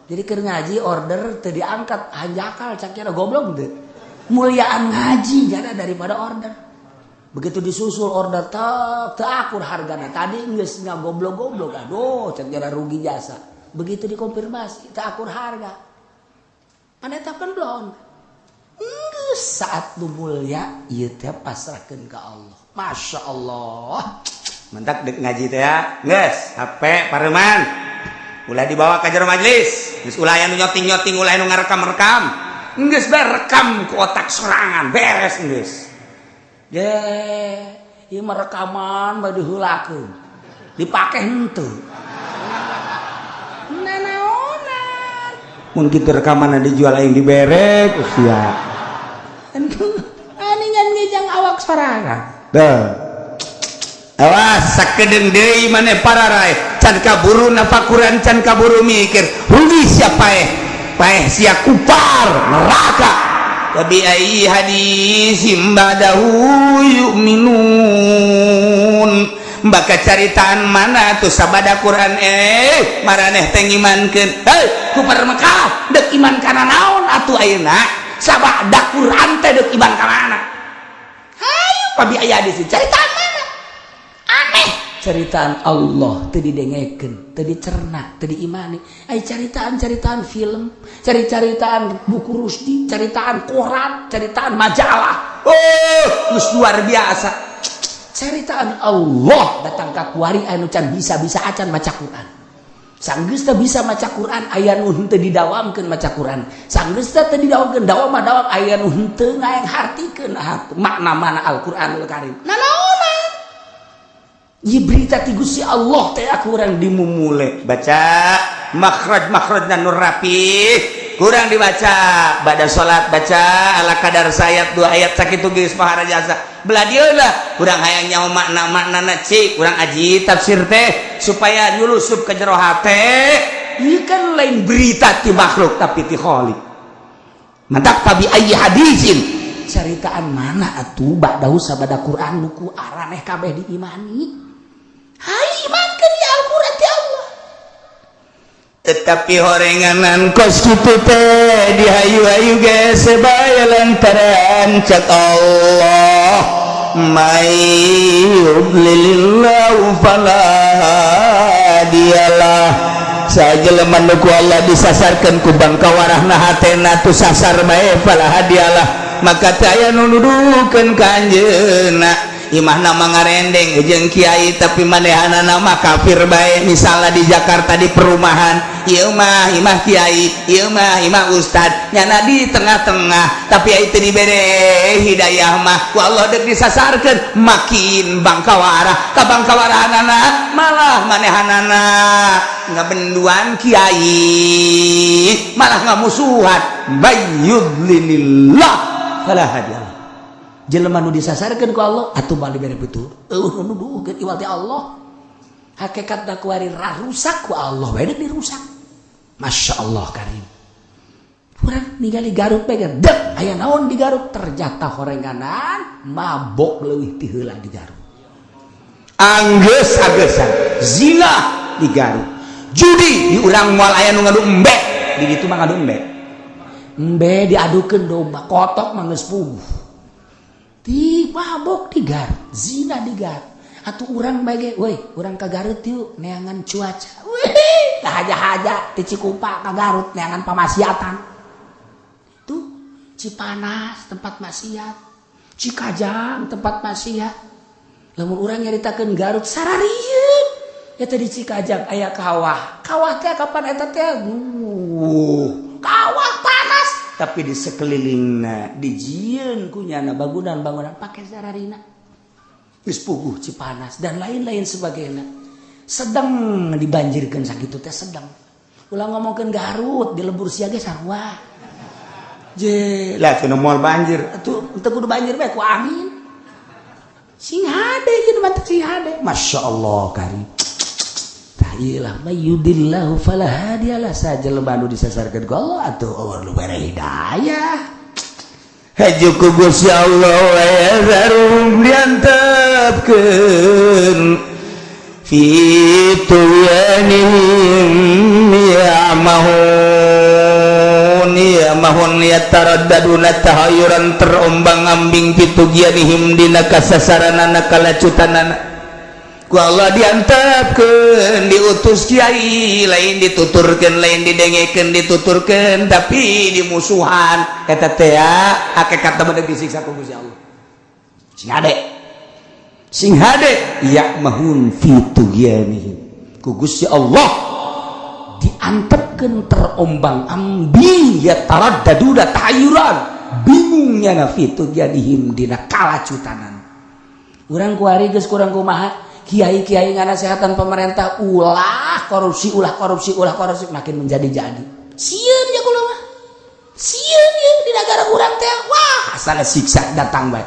Jadi keur ngaji order teu diangkat, hanjakal cak kira, goblok teu? Muliaan ngaji jada daripada order. Begitu disusul order tek, teu akur hargana. Tadi geus ngagoblok-goblok, aduh, cak kira rugi jasa. Begitu dikonfirmasi teu akur harga. Pan eta kan belum. Geus saat nu mulia ieu teh pasrahkeun ka Allah. Masya Allah. Mentak dek ngaji teh ya geus HP pareman, ulah dibawa ke jero majelis. Geus ulah anu nyoting-nyoting, ulah anu ngarekam-rekam. Geus bae rekam ku otak sorangan, beres geus. Ye, ieu mah rekaman bae diheulakeun. Dipake henteu. Nanaonan. Mun kitu rekaman dijual aing dibere usia. Aningan ngejang awak sorangan. Tuh. Awas, sakedeung deui maneh pararai can kaburu nafakuran, can kaburu mikir, rugi sia, paeh paeh sia, kupar neraka. Fabi ayyi hadisin ba'dahu yu'minun? Baka caritaan mana tuh sabada Quran maraneh teh ngimankeun? Hei, Kupar Mekah dek iman kana naon atuh ayeuna? Sabada Quran teh dek iman kana mana? Hayu, fabi ayyi hadisin, caritaan mana? Aneh, ceritaan Allah teu didengekeun, teu dicerna, teu diimani. Ai caritaan-caritaan film, cari-caritaan buku Rusdi, caritaan koran, caritaan majalah, oh, geus luar biasa. Caritaan Allah datang ka kuari anu can bisa-bisa acan maca Quran. Sanggeus teu bisa maca Quran, aya nu henteu didawamkeun maca Quran. Sanggeus teu didawamkeun, dawam mah dawam, aya nu henteu ngahartikeun makna mana Al-Qur'anul Karim. Nanaonan? Ieu berita ti Gusti Allah teh aku urang dimumule baca makhraj makhrajna nur rapi, kurang dibaca pada salat, baca ala kadar sayat dua ayat sakitu geus maharajasa. Belah dieu lah kurang hayang nyaho makna maknana, cik kurang aji tafsir teh supaya nyulusup ke jero hate. Ieu kan lain berita ti makhluk tapi ti Khaliq. Mantak fabi ayyi hadisin, caritaan mana atuh ba'dahu sabada Quran nu ku araneh kabeh diimani? Hai, imankeun ya Al-Qur'an ti Allah. Tetapi horenganan kos kitu teh dihayu-hayu ge bae lantaran cak Allah, may yudlilillahu fala hadiyalah. Sajelema nu ku Allah disasarkeun ku bangkawarahna hatena tu sasar bae, fala hadiyalah, maka teu aya nu nuduhkeun ka anjeunna. Imahna mangarendeng jeung kiai tapi manehanana mah kafir bae. Misalnya di Jakarta di perumahan ieu mah imah kiai, ieu mah imah ustad, nyana di tengah-tengah, tapi itu dibere hidayah mah ku Allah dek disasarkeun makin bangkawara ka bangkawarahanana, malah manehanana ngabenduan kiai, malah ngamusuhan. Bayyudlilillah fala hadiyalah. Jelema nu disasarkeun ku Allah atuh moal dibere petunjuk. Euweuh nu nuduhkeun iwal ti Allah. Hakikatna kuari rusak ku Allah bae dirusak. Masya Allah karim. Urang ningali Garut bae dek aya naon di Garut, ternyata horenganan mabok leuwih ti heula di Garut. Anggeus agesan zina di Garut, judi di urang moal aya nu ngadu embe, di ditu mah ngadu embe. Embe diadukeun domba kotok mah geus puguh. Di mabok di Garut, zina di Garut. Atuh urang bae ge, woi, urang ka Garut yuk neangan cuaca. Wih, haja-haja ti Cikupa ka Garut neangan pamaksiatan. Tuh, Cipanas tempat maksiat, Cikajang tempat maksiat. Lamun urang nyaritakeun Garut sararieun. Eta di Cikajang aya kawah. Kawah teh kapan eta teh? Kawah panas, tapi di sekelilingna dijieun ku nyana bangunan-bangunan pake sararina. Geus puguh Cipanas dan lain-lain sebagainya. Sedang dibanjirkeun sakitu teh sedang. Ulah ngomongkeun Garut di lembur sia ge sarua. Je, lah cenah moal banjir. Atuh teu kudu banjir bae ku angin. Sing hade ieu mah sing hade. Masya Allah karim. Tah ieu lah may yudillahu fala hadiyalah, sajelema nu disasarkeun ku Allah atuh euweuh nu bere hidayah. Haju ku Gusti Allah wa yazarum diantepkeun fi tuyanihim ya'mahun ya'mahun yataraddaduna tahayuran terombang-ambing fi tughyanihim dina kasasaranana kalacutanana. Ku Allah diantepkeun, diutus kiai, lain dituturkeun, lain didengekeun, dituturkeun tapi dimusuhan eta teh hakikatna mah disiksa ku Gusti Allah. Sing hade, sing hade ya'mahun fi tughyanihim ku Gusti Allah diantepkeun terombang-ambing ya taraddaduna tahayuran bingungnya na fi tughyanihim dina kalacutanan. Urang kuari geus kurang kumaha kiai-kiai nganasehatan pemerintah ulah korupsi, ulah korupsi, ulah korupsi, makin menjadi-jadi. Sieun ya kula mah, sieun ya di negara urang teh. Wah, asal siksa datang bae,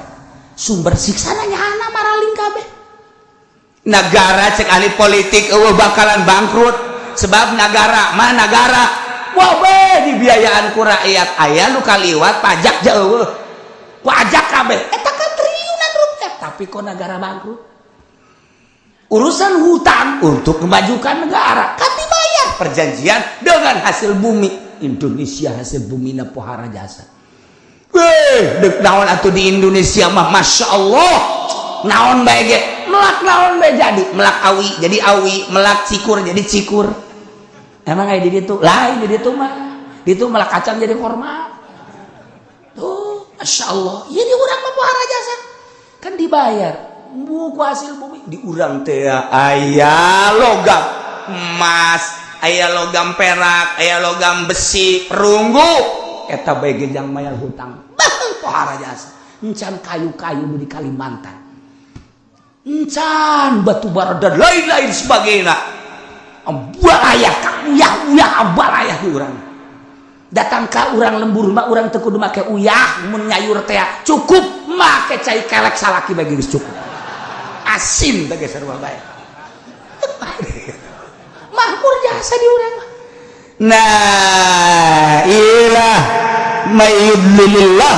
sumber siksa nyana maraling kabeh. Negara cek ahli politik euweuh bakalan bangkrut sebab negara mah negara wah be dibiayaan ku rakyat, aya nu kaliwat pajak jauh pajak kabeh eta kan triliunan rupiah, tapi kok negara bangkrut. Urusan hutang untuk memajukan negara kan dibayar perjanjian dengan hasil bumi. Indonesia hasil bumi na pohara jasa. Weh, dek naon atuh di Indonesia mah, Masya Allah, naon bae ge melak, naon bae jadi melak, awi jadi awi, melak cikur jadi cikur. Emang kayak di ditu lain, di ditu mah di ditu melak kacang jadi korma tuh. Masya Allah ya, di urang mah pohara jasa kan dibayar buku hasil bumi. Di urang teh aya logam emas, aya logam perak, aya logam besi, perunggu, eta bae ge jang mayar hutang. Pohara jasa encan kayu-kayu di Kalimantan, encan batu bara dan lain-lain sebagainya. Balaya uyah uyah balaya di urang. Datang ka urang lembur mah urang teu kudu make uyah mun nyayur teh, cukup make cai kelek salaki bagi geus cukup asin teh geus sarua bae. Makmur jasa di urang mah. Nah, ilah may yudlilillah,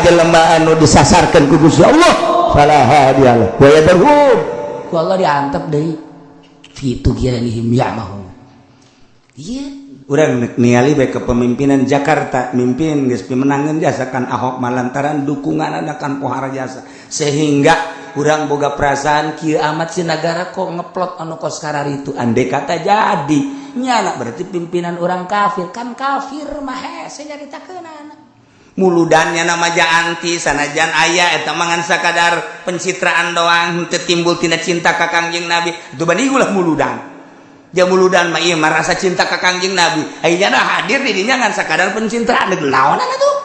jelema anu disasarkeun ku Gusti Allah fala hadiyalah wa yadhum. Ku Allah diantep deui fi tughyanihim ya'mahun. Iya. Urang ningali bae kepemimpinan Jakarta, mimpin geus pimenangeun jasa kan Ahok malantaran dukungan kan pohara jasa, sehingga urang boga perasaan kieu amat si negara kok ngeplot anu kos itu. Andai kata jadi nyala berarti pimpinan orang kafir kan, kafir mah hese nyaritakeun. Muludannya nama anti sanajan aya eta mangan sakadar pencitraan doang, henteu timbul tina cinta ka Kangjeng Nabi. Itu bani ulah muludan ja, muludan mah ieu mah rasa cinta ka Kangjeng Nabi. Ayeuna hadir di dinya ngan sakadar pencitraan, deuk naon atuh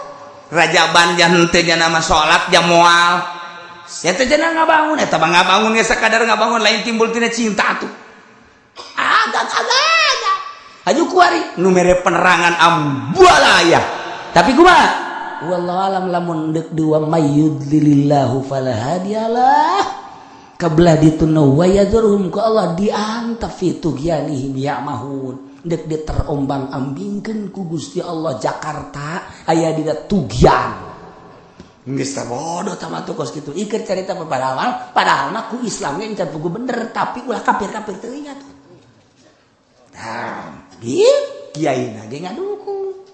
rajaban jan henteu nama salat jam moal eta jana ngabangun, eta mah ngabangun ge sakadar ngabangun, lain timbul tina cinta tuh. Agak-agak. Haju kuari nu mere penerangan ambualaya. Tapi kumaha Wallahu alam lamun deuk dua mayyudlilillahu fala hadiyalah kabla dituna wa yadhurhum ku Allah diantaf fi tughyanihim ya'mahun. Deuk diterombang-ambingkeun ku Gusti Allah Jakarta aya dina tugyan. Geus teh bodoh tah mah kos kitu. Ieu carita padahal padahal mah ku Islam ge encan pugu bener tapi ulah kafir-kafir teuing atuh. Tah, ieu kiai na ge ngadukung.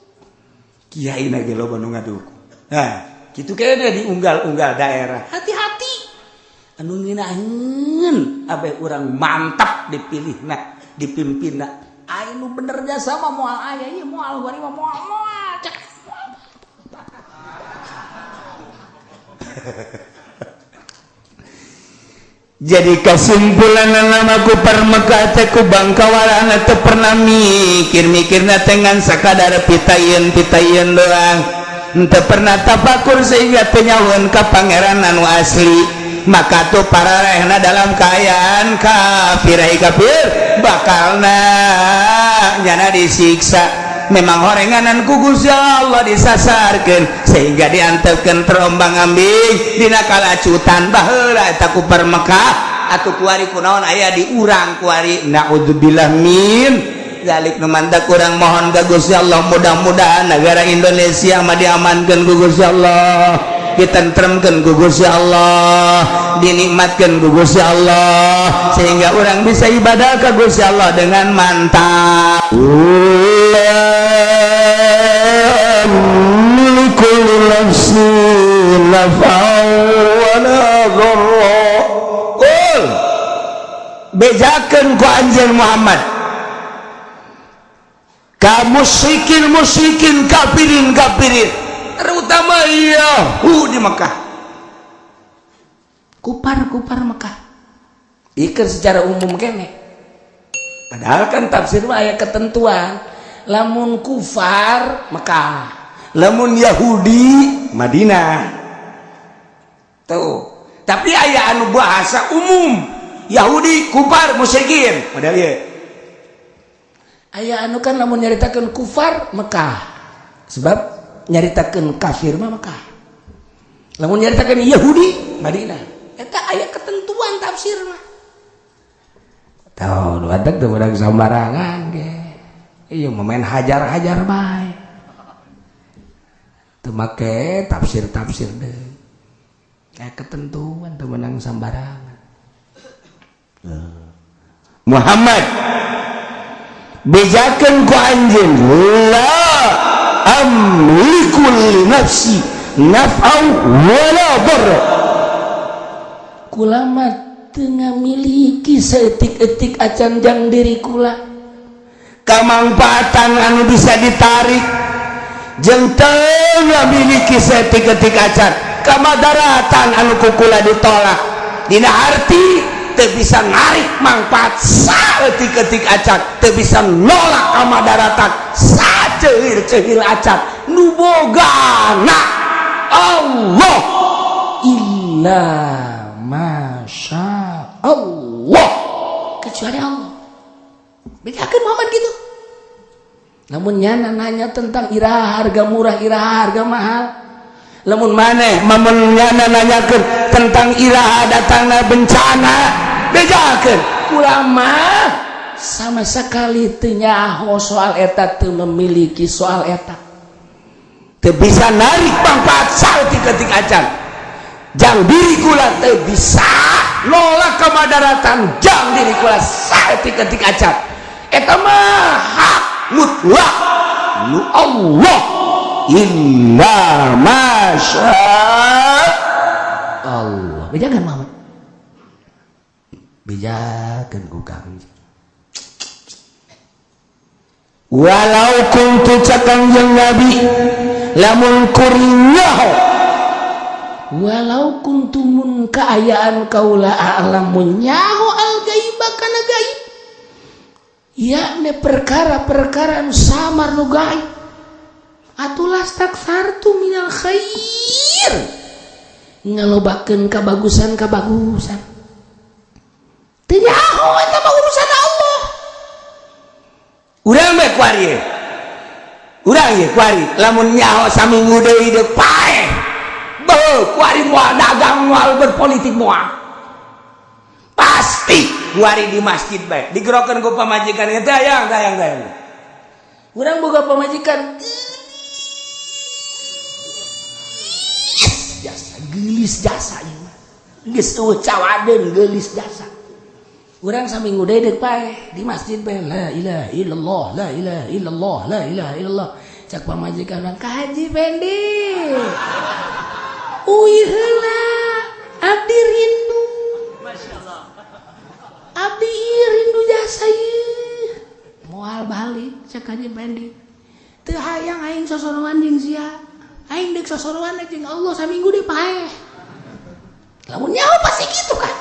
Kiai na ge loba nu ngadukung. Nah, kitu kene di unggal-unggal daerah. Hati-hati. Anu ngeunaheun abe urang mantap dipilihna, dipimpinna. Aya nu bener jasa mah moal aya ieu moal gua mah moal moal cek. Jadi kesimpulan nama ku Mekah teh ku bangkawarana teu pernah mikir-mikirna teh ngan sakadar pitayeun-pitayeun doang. Teu pernah tafakur sehingga teu nyahueun ka pangeran anu asli. Maka tuh pararehna dalam kaayaan kafir ai kafir bakalna nyana disiksa. Memang horenganan ku Gusti Allah disasarkeun sehingga diantepkeun terombang-ambing dina kalacutan baheula eta ku Mekah atuh kuari kunaon aya di urang kuari naudzubillah min zalik. Nu mantak urang mohon ka Gusti Allah mudah-mudahan negara Indonesia mah diamankeun ku Gusti Allah, ditentremkeun ku Gusti Allah, dinikmatkeun ku Gusti Allah sehingga orang bisa ibadah ka Gusti Allah dengan mantap. Qul bejakeun ku anjeun Muhammad ka musyrikin musyrikin kafirin kafirin terutama Yahudi Mekah, kupar-kupar Mekah. Iker secara umum kene. Padahal kan tafsir mah aya ketentuan. Lamun kufar Mekah, lamun Yahudi Madinah. Tuh. Tapi aya anu bahasa umum Yahudi kufar musyrikin. Padahal ieu aya anu kan lamun nyaritakeun kufar Mekah. Sebab nyaritakeun kafir mah Mekah. Lamun nyaritakeun Yahudi Madinah. Eta aya ketentuan tafsir mah. Tahu badak teu meunang sambarangan ge. Ieu mah main hajar-hajar bae. Teu make tafsir-tafsir deui. Aya ketentuan teu meunang sambarangan. Muhammad bejakeun ku anjeun la amliku li nafsi naf'an wala dharra. Kula mah teu ngamiliki saeutik-eutik acan jang diri kula kamangfaatan anu bisa ditarik jeung teu ngamiliki saeutik-eutik acan kamadaratan anu ku kula ditolak. Dina arti teu bisa narik manfaat saeutik-eutik acan, teu bisa nolak kamadaratan saceuhir-ceuhir acan. Nu bogana Allah illa masya Allah, kecuali Allah. Bedakan Muhammad gitu. Namun nyana nanya tentang iraha harga murah, iraha harga mahal. Lamun maneh mamun nyana nanyakeun tentang iraha datangna bencana, bejakeun ulama sama sekali teu nyaho soal eta, teu memiliki soal eta, teu bisa narik manfaat saeutik-eutik acan jang diri kula, teu bisa nolak kemadaratan jang diri kula saeutik-eutik acan. Eta mah hak mutlak nu Allah illa masya Allah. Bejakan Muhammad, bejakan ku Kangjeng. Walau kuntu cak Kangjeng Nabi lamun kuring nyaho, walau kuntumun kaayaan kaula a'lamu nyaho al gaiba kana gaib, yakni perkara-perkara anu samar nu gaib, atulah staksartu minal khair, ngalobakeun kabagusan-kabagusan. Teu nyaho eta mah urusan Allah. Urang bae kuari Urang ye kuari lamun nyaho saminggu deui deuk paeh. Beuh, kuari moal dagang, moal berpolitik, moal. Pasti kuari di masjid bae. Digerokeun ku pamajikan teh, "Hayang, hayang, hayang." Urang boga pamajikan jasa, geulis jasa ieu mah. Geus eueuh cawadeun, geulis jasa. Urang saminggu deui deuk paeh di masjid bae, la ilaha illallah, la ilaha illallah, la ilaha illallah. Cak pamajikan urang, "Ka Haji Fendi. Uih heula, abdi rindu. Abdi ieu rindu jasa ieu." Moal balik cak Haji Fendi. Teu hayang aing sosoroan jeung sia. Aing deuk sosoroan jeung Allah saminggu deui paeh. Lamun nyaho pasti gitu kan.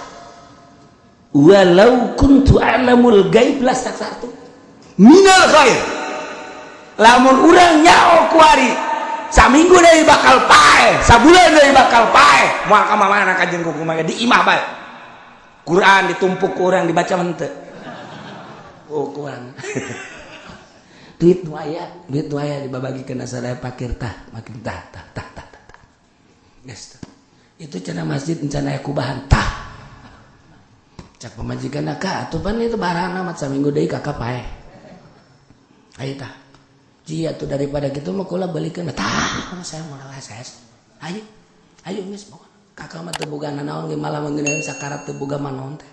Walau kuntu a'lamul gaib lastaksartu minal khair. Lamun urang nyaho kuari saminggu deui bakal paeh, sabulan deui bakal paeh, moal ka mana kajeun kumaha, di imah bae. Quran ditumpuk ku urang, dibaca henteu. Oh, kurang. Duit nu aya, duit nu aya dibabagikeun sadaya pakir tah, makin tah tah tah tah tah. Geus. Itu cenah masjid rencana aya kubahan tah. Cak pamajikan, "Kak, atuh pan itu barang amat, saminggu deui kakak paeh. Ayo tah. Jia tuh daripada gitu mah kula belikeun tah, saya mau saya. Ayo. Ayo geus pokona. Kakak mah teu boga nanaon ge, malah mengeunaan sakarat teu boga manaon teh.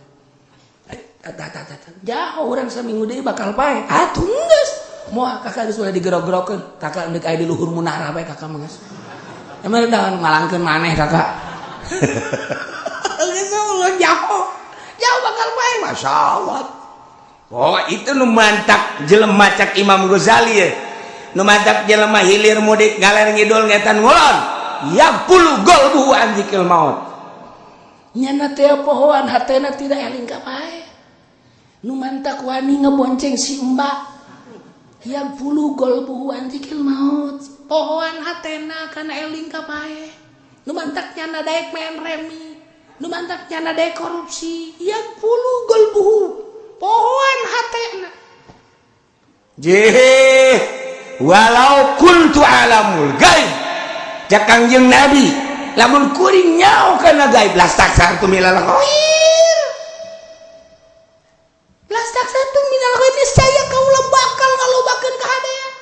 Ayo tah tah tah tah. Jauh urang saminggu deui bakal paeh. Atuh geus. Moal kakak geus ulah digerog-gerokeun. Kakak deuk aya di luhur munara bae kakak mah geus. Emang daun malangkeun maneh kakak. Geus ulah jauh. Jauh bakal paeh, Masya Allah. Oh, itu nu mantak jelema cak Imam Ghazali ya. Nu mantak jelema hilir mudik, ngaler ngidul, ngetan ngulon. Yaghfulu qalbuhu an dzikril maut. Nyana teh pohoan hatena tidak eling ka paeh. Nu mantak wani ngebonceng si mbak. Yaghfulu qalbuhu an dzikril maut. Pohoan hatena kana eling ka paeh. Nu mantak nyana daek main remi. Nu mantak nyana daek korupsi. Yaghfulu qalbuhu. Pohoan hatena. Jeh, walau kuntu alamul gaib. Cak Kangjeng Nabi, lamun kuring nyaho kana gaib lastaksartu minal khair. Lastaksartu minal khair, niscaya kaula bakal ngalobakeun kahadean.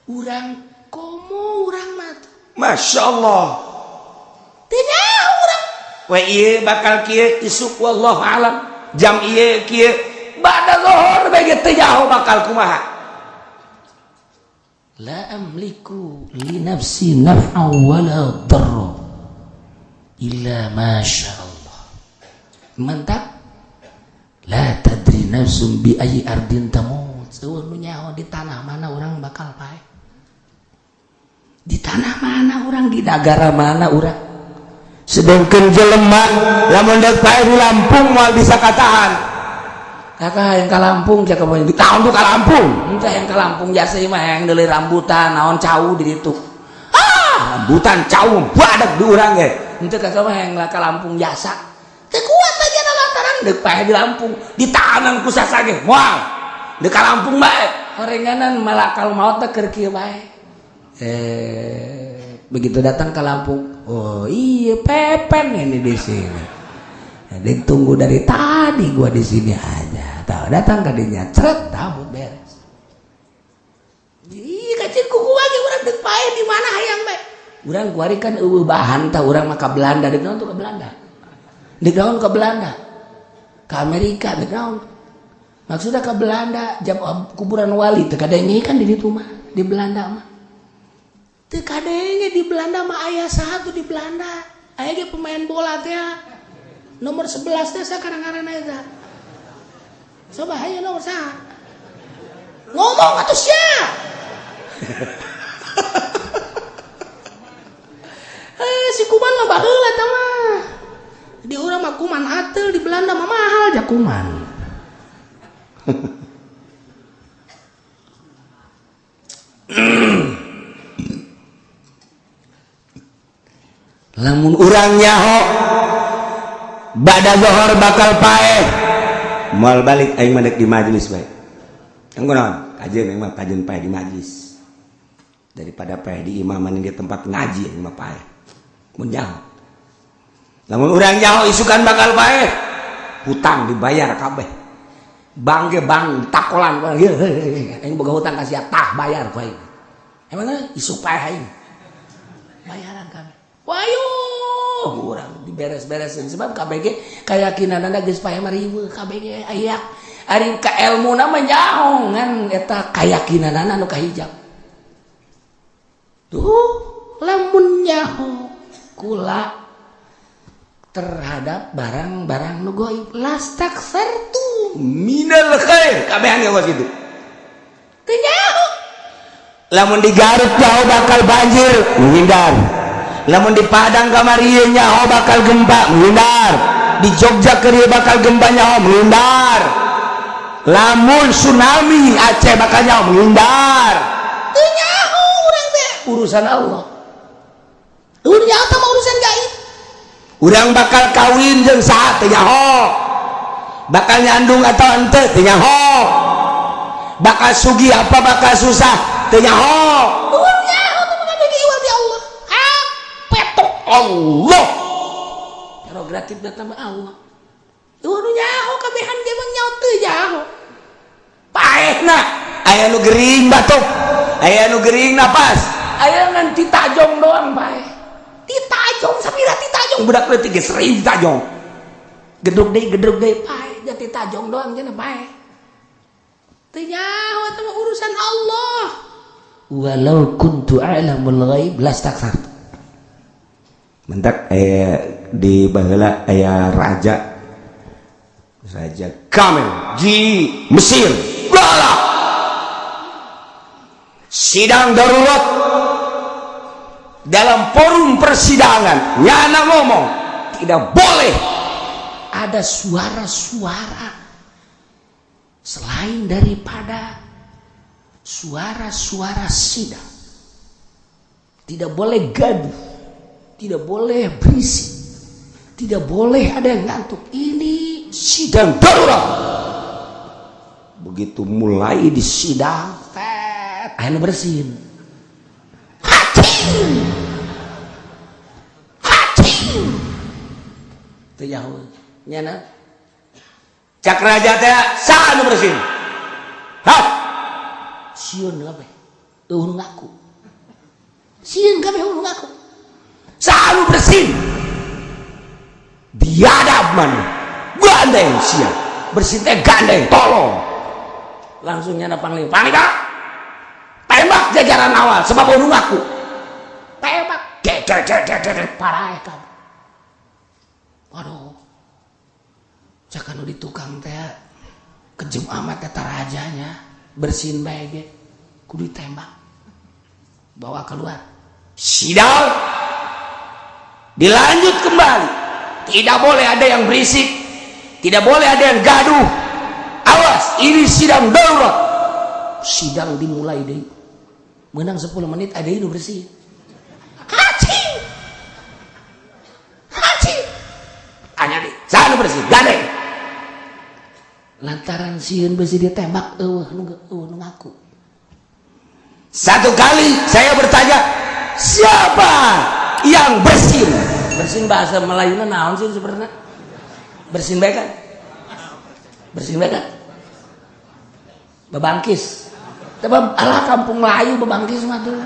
Urang komo urang mah tuh. Masya Allah. Teu nyaho urang. We ieu bakal kieu isuk, wallahu alam. Jam ieu kieu ba'da zuhur bae ge teu nyaho bakal kumaha. La amliku li nafsi naf'an wala darra illa ma sya Allah. Mantap. La tadri nafsum bi ayyi ardin tamut. Eueuh nu nyaho di tanah mana urang bakal paeh. Di tanah mana urang, di negara mana urang. Sedangkan jelema lamun deuk paeh di Lampung moal bisa katahan. Kakak yang ka Lampung cak di tahun tuh ka Lampung. Entah yang ka Lampung jasa mah yang deuli rambutan naon cau di ditu. Ah, rambutan cau badak di urang ge. Henteu, kakak mah yang ka Lampung jasa. Teu kuat aja lantaran deuk paeh di Lampung ditahanan ku sasage moal. Deuk ka Lampung bae. Horenganan malakal maut teh keur kieu bae. Begitu datang ke Lampung, oh iya Pepen ini di sini. Ditunggu dari tadi gua di sini aja. Tahu datang ke dinya, ceret tahu beres. Ih, kacir kuku lagi urang deuk paeh di mana hayang bae. Urang kuari kan eueuh bahan tah, urang mah ka Belanda, deuk naon tuh ke Belanda. Deuk naon ke Belanda? Ke Amerika deuk naon? Maksudnya ke Belanda jam kuburan wali teu kadenge kan di ditu mah, di Belanda mah. Teu kadenge di Belanda mah aya saha tuh di Belanda. Aya ge pemain bola teh. Nomor 11 teh sakarang ngaranna eta. Coba hayo nomor saha? Ngomong atuh sia. Eh, si kuman mah baheula eta mah. Di urang mah kuman ateul, di Belanda mah mahal ja kuman. Lamun urang nyaho bada zohor bakal paeh moal balik, aing mah di majelis bae. Engko naon kajeun aing mah kajeun paeh di majelis. Daripada paeh di imah, mending di tempat ngaji mah paeh. Mun nyaho, lamun urang nyaho isukan bakal paeh, hutang dibayar kabeh. Bank ge bank takolan, aing boga hutang ka sia, tah bayar ku aing. Emang isuk paeh aing, bayaran kabeh. Wayo urang diberes-beresin, sebab KBG keyakinanana geus paeh mah riweuh KBG aya. Ari ka elmuna mah nyaho, ngan eta keyakinanana nu kahijab tuh. Lamun nyaho kula terhadap barang-barang nu goib, lastaksartu minal khair, kabehan geus kitu. Teu nyaho. Lamun di Garut nyaho bakal banjir, menghindar. Lamun di Padang kamari nyaho bakal gempa, menghindar. Di Jogja keur bakal gempa, nyaho, menghindar. Lamun tsunami Aceh bakal nyaho, menghindar. Teu nyaho urang teh, urusan Allah. Udah nyaho mah urusan gaib. Urang bakal kawin jeung saha, teu nyaho. Bakal nyandung atau henteu, teu nyaho. Bakal sugih apa bakal susah, teu nyaho. Udah nyaho teh mah bagi iwal di Allah. Ah, petok Allah. Prerogatif datang Allah. Udah nyaho kabehan ge mah, nyaho teu nyaho. Paehna aya nu gering batuk, aya nu gering napas. Aya ngan titajong doang paeh. Titajong sapira titajong. Budak leutik geus sering tajong. Gedruk deui, gedruk deui, paeh. Jadi tajong doang cenah paeh. Teu nyaho eta mah urusan Allah. Walau kuntu a'lamul ghaib lastaksartu. Mentak di baheula aya raja, raja Kamil di Mesir, galak. Sidang darurat, dalam forum persidangan nyana ngomong tidak boleh ada suara-suara selain daripada suara-suara sidang. Tidak boleh gaduh, tidak boleh berisik, tidak boleh ada yang ngantuk. Ini sidang darurat. Begitu mulai di sidang, tet, aya nu bersin. Hacing. Hacing. Teu jauh. Nyana cak raja teh, saha nu bersin? Hah? Sieun kabeh. Euweuh nu ngaku. Sieun kabeh, euweuh nu ngaku. Saha nu bersin? Biadab mana, gandeng sia, bersin teh gandeng, tolong. Langsung nyana panglima. Panglima. Tembak jajaran awal sebab nu ngaku. Tembak. Dek dek dek dek dek, paraeh kabeh. Waduh. Cak anu di tukang teh, kejem amat eta rajanya. Bersin bae ge kudu ditembak. Bawa keluar. Sidang dilanjut kembali, tidak boleh ada yang berisik, tidak boleh ada yang gaduh, awas, ini sidang darurat. Sidang dimulai deh. Menang 10 menit ada ini bersin. Hacing. Hacing. Tanya deh, saha nu bersin? Gandeng. Lantaran sieun besi ditembak, euweuh nu ngaku. Satu kali saya bertanya, siapa yang bersin? Bersin bahasa Melayuna naon sih sebenarnya? Bersin bae kan? Bersin bae kan? Bebangkis. Tapi alah, kampung Melayu bebangkis mah tuh.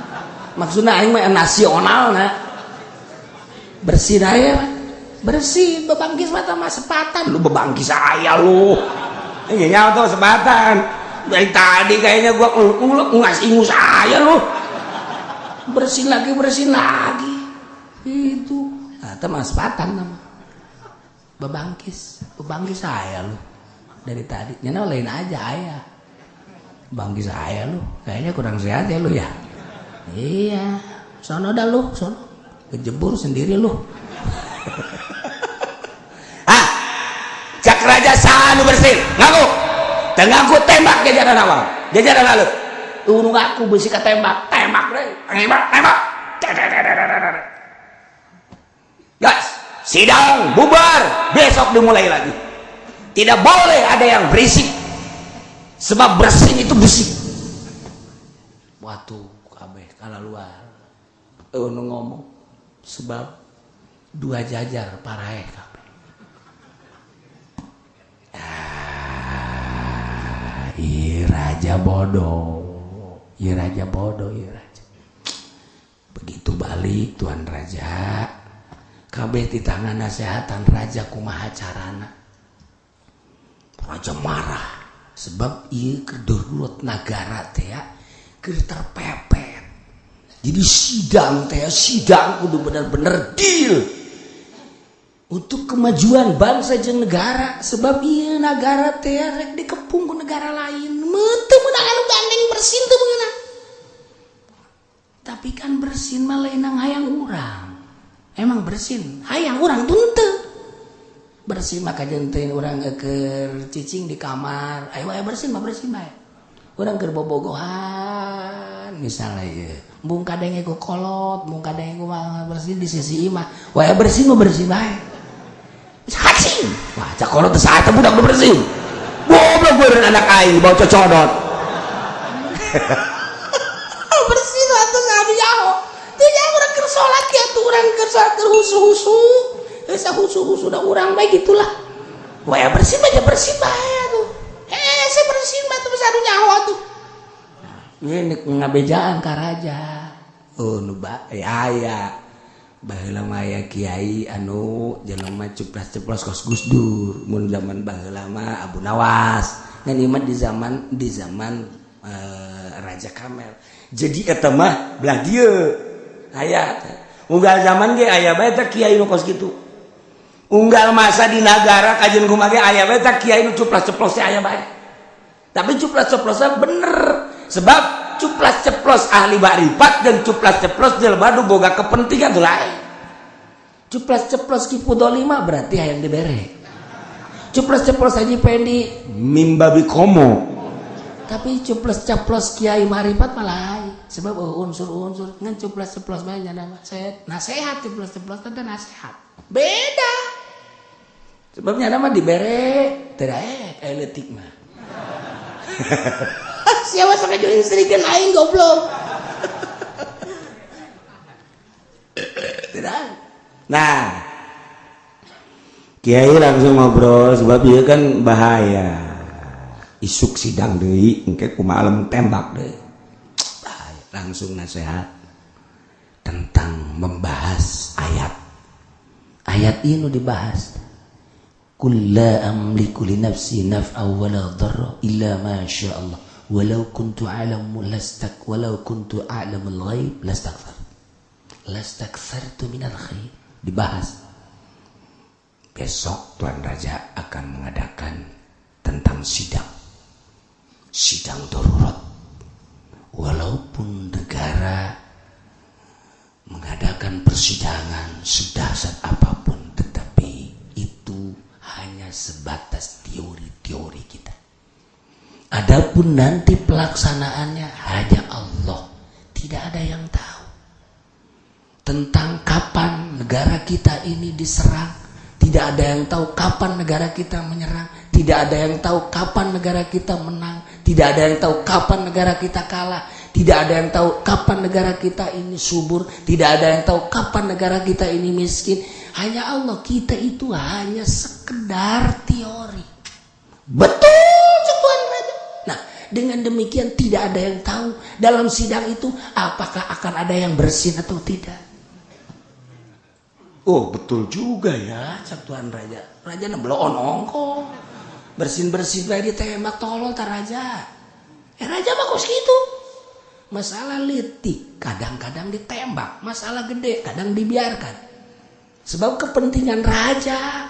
Maksudnya aing mah nasional na. Bersin aja mah. Bersin bebangkis mah mah sepatan. Lu bebangkis saya lu. Iya nyawa tuh sepatan. Dari tadi kayaknya gua ulek ngas ingus saya lu. Bersin lagi, bersin lagi. Itu. Nah, itu mah sepatan nama. Bebangkis, bebangkis saya lu. Dari tadi. Nyana lain aja ayah. Bangkis saya lu. Kayaknya kurang sehat ya lu ya. Iya. Sono dah lu, sono. Kejebur sendiri lu. Ah, cak raja, saha nu bersin? Ngaku. Teu ngaku, tembak jajaran awal, jajaran lalu. Teu ngaku besi ketembak, tembak deh, tembak, tembak. Gas, sidang bubar, besok dimulai lagi. Tidak boleh ada yang berisik. Sebab bersin itu besi. Watu kabeh kalaluar. Eueuh nu ngomong sebab dua jajar paraeh kabeh. Ah, ieu raja bodoh. Ieu raja bodoh, ieu raja. Begitu balik tuan raja, kabeh di tangan nasehatan raja kumaha carana. Raja marah sebab ieu keur darurat nagara teh ya, keur terpepet. Jadi sidang teh sidang kudu bener-bener deal untuk kemajuan bangsa jeung negara, sebab ieu nagara teh rek dikepung ku negara lain. Teu meunang anu gandeng bersin teu meunang. Tapi kan bersin mah lain hayang urang. Emang bersin hayang urang tuh henteu. Bersin mah kajen teh urang keur cicing di kamar. Ayo aya bersin mah bersin bae. Urang keur bobogohan misalnya ieu. Mung kadenge ku kolot, mung kadenge ku bersin di sisi imah. Wah bersin mah bersin bae. Hacing. Wah cak kolot teh saha teh budak nu bersin. Goblok beureun anak aing bawa cocodot. Bersin atuh anu nyaho. Teu nyaho urang keur salat ge atuh urang keur salat keur husu-husu. Geus husu-husu da urang bae gitulah. Wah bersin mah bersin bae atuh. Hese bersin mah tuh anu nyaho atuh. Ini ngabejaan ka raja. Oh nu ba aya. Baheula mah aya kiai anu jelema ceplas-ceplos kos Gus Dur. Mun zaman baheula mah Abu Nawas. Ngan ieu mah di zaman Raja Kamel. Jadi eta mah belah dieu. Aya unggal zaman ge aya bae teh kiai nu kos kitu. Unggal masa di nagara kajian kumaha ge aya bae teh kiai nu cuplas-ceplos teh aya bae. Tapi cuplas-ceplosnya bener. Sebab cuplas-ceplos ahli makrifat dan cuplas-ceplos jelema nu boga kepentingan tuh lain. Cuplas-ceplos Ki Fudoli mah berarti hayang dibere. Cuplas-ceplos Haji Pendi mimbabi komo. Tapi cuplas-ceplos Kiai Marifat malah lain. Sebab oh, unsur-unsur ngan cuplas-ceplos bae nya mah nasehat cuplas-ceplos teh nasehat. Beda. Sebabnya nama dibere teu daek aya leutik mah. Siapa sok ngajuin istrikeun aing goblok. Tidak. Nah, kiai langsung ngobrol sebab ieu kan bahaya. Isuk sidang deui engke kumaha alam tembak deui. Bahaya. Langsung nasihat tentang membahas ayat. Ayat ini dibahas. Qul la amliku li nafsi naf'an wala dharra illa ma syaa Allah. Walau kuntu a'lamu lastak walau kuntu a'lamul ghaib lastakthar. Lastakthartu minal khair. Dibahas. Besok Tuan Raja akan mengadakan tentang sidang. Sidang darurat. Walaupun negara mengadakan persidangan sedahsyat apapun, tetapi itu hanya sebatas teori-teori kita. Adapun nanti pelaksanaannya hanya Allah, tidak ada yang tahu. Tentang kapan negara kita ini diserang, tidak ada yang tahu kapan negara kita menyerang, tidak ada yang tahu kapan negara kita menang, tidak ada yang tahu kapan negara kita kalah, tidak ada yang tahu kapan negara kita ini subur, tidak ada yang tahu kapan negara kita ini miskin. Hanya Allah, kita itu hanya sekedar teori. Betul, Tuan Raja. Nah, dengan demikian tidak ada yang tahu dalam sidang itu apakah akan ada yang bersin atau tidak. Oh, betul juga ya, cak Tuan Raja. Raja nebloon ongko. Bersin-bersin bae ditembak tolol ta raja. Raja mah kos kitu. Masalah leutik kadang-kadang ditembak, masalah gede kadang dibiarkan. Sebab kepentingan raja.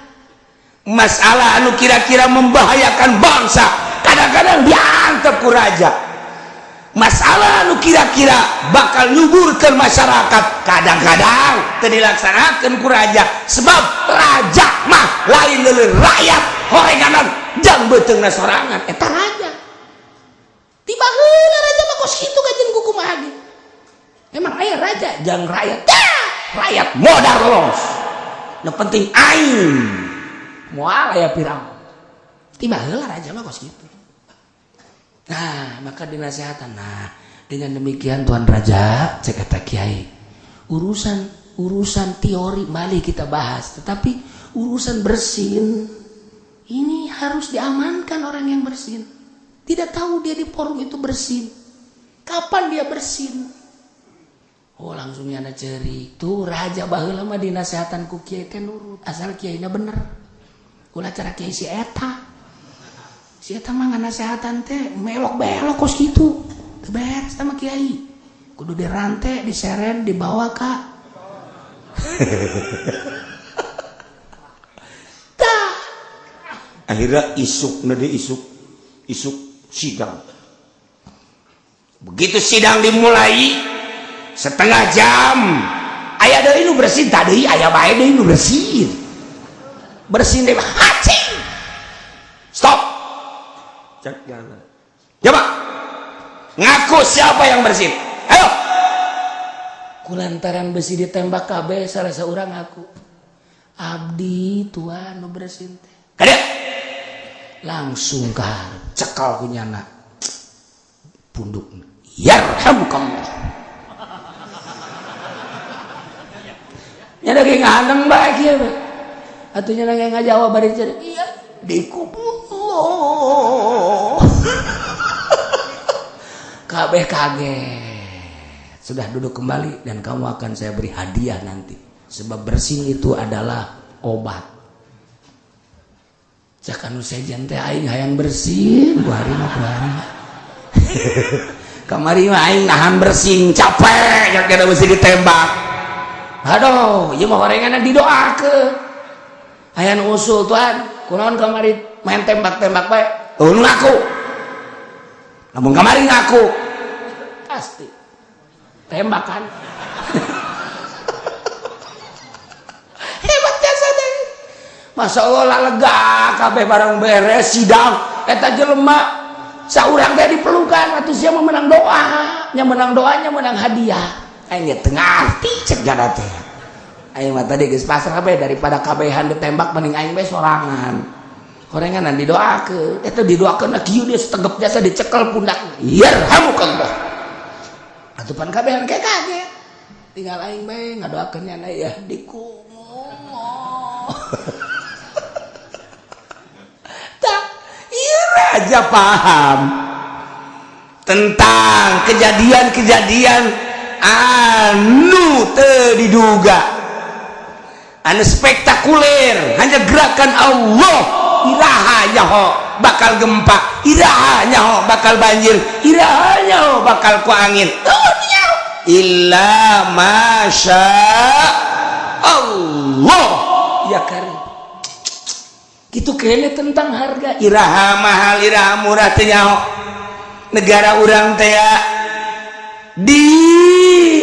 Masalah anu kira-kira membahayakan bangsa kadang-kadang diantep ku raja. Masalah anu kira-kira bakal nyuburkan masyarakat kadang-kadang teu dilaksanakeun ku raja. Sebab raja mah lain leuleun rakyat horenganan jang beuteungna sorangan eta raja. Tiba heula raja mah kos kitu kajeun ku kumaha ge. Emang aya raja jang rakyat. Dah, rakyat modar los. Nu penting aing moal aya Firaun. Tiba heula raja mah kos kitu. Nah, maka dinasehatan. Nah, Dengan demikian, Tuan Raja, cek eta kiai, urusan urusan teori balik kita bahas, tetapi urusan bersin ini harus diamankan. Orang yang bersin tidak tahu dia di forum itu bersin, kapan dia bersin. Oh, langsung nyana ceri tuh raja. Baheula mah dinasehatan ku kiai teh nurut, asal kiainya bener. Ulah cara kiai si eta, si eta mah nganasehatan teh melok-belok kos kitu. Teu beres sama kiai, kudu dirante, diseret, dibawa ka tah. Akhirnya isuk nade, isuk isuk sidang. Begitu sidang dimulai setengah jam, aya deui nu bersin. Tadi aya bae deui nu bersin, bersin deh, hacing. Stop, cek jalan. Coba ngaku, siapa yang bersin, ayo. Kulantaran besi ditembak kabeh, salah seorang aku, "Abdi, tuan, nu bersin teh." Kadieu. Langsung ka cekal ku nyana punduk, "Yarhamukallah." Nya ge ngandeng bae kieu we atuh. Nya ge ngajawab bari ceri, "Iya, dikubur." Kabeh kaget. "Sudah, duduk kembali dan kamu akan saya beri hadiah nanti, sebab bersin itu adalah obat." Cek anu sejen teh, "Aing hayang bersin ku hari mah, ku hari mah. Kamari mah aing nahan bersin capek, yang kada mesti ditembak. Aduh, ieu mah horenganna didoakeun." Aya nu usul, "Tuan, kunaon kamari main tembak-tembak bae?" Oh, nu ngaku lamun kamari ngaku. Pasti tembakan. Hebat jasa teh. Masya Allah lah, lega kabeh barang beres sidang. Eta jelema saurang teh diperlukan atuh, sia mah menang doa nya, menang doanya, menang hadiah. Aing ge teu ngarti, cek jada teh. Aing mah tadi geus pasrah bae, daripada kabehan ditembak mending aing bae sorangan. Horenganan didoakeun. Eta didoakeun kieu, dia setegep jasa, dicekel pundak, "Yarhamukallah." Atuh pan kabehan kayak kaget, tinggal aing bae ngadoakeun nyana, "Ya dikumullah." Tak, iya, raja paham tentang kejadian-kejadian anu teu diduga, anu spektakuler, hanya gerakan Allah. Iraha nyaho bakal gempa, iraha nyaho bakal banjir, iraha nyaho bakal ku angin? Oh, nyaho. Illa masya Allah. Ya karim gitu kayaknya tentang harga. Iraha mahal, iraha murah, teu nyaho. Negara urang teh di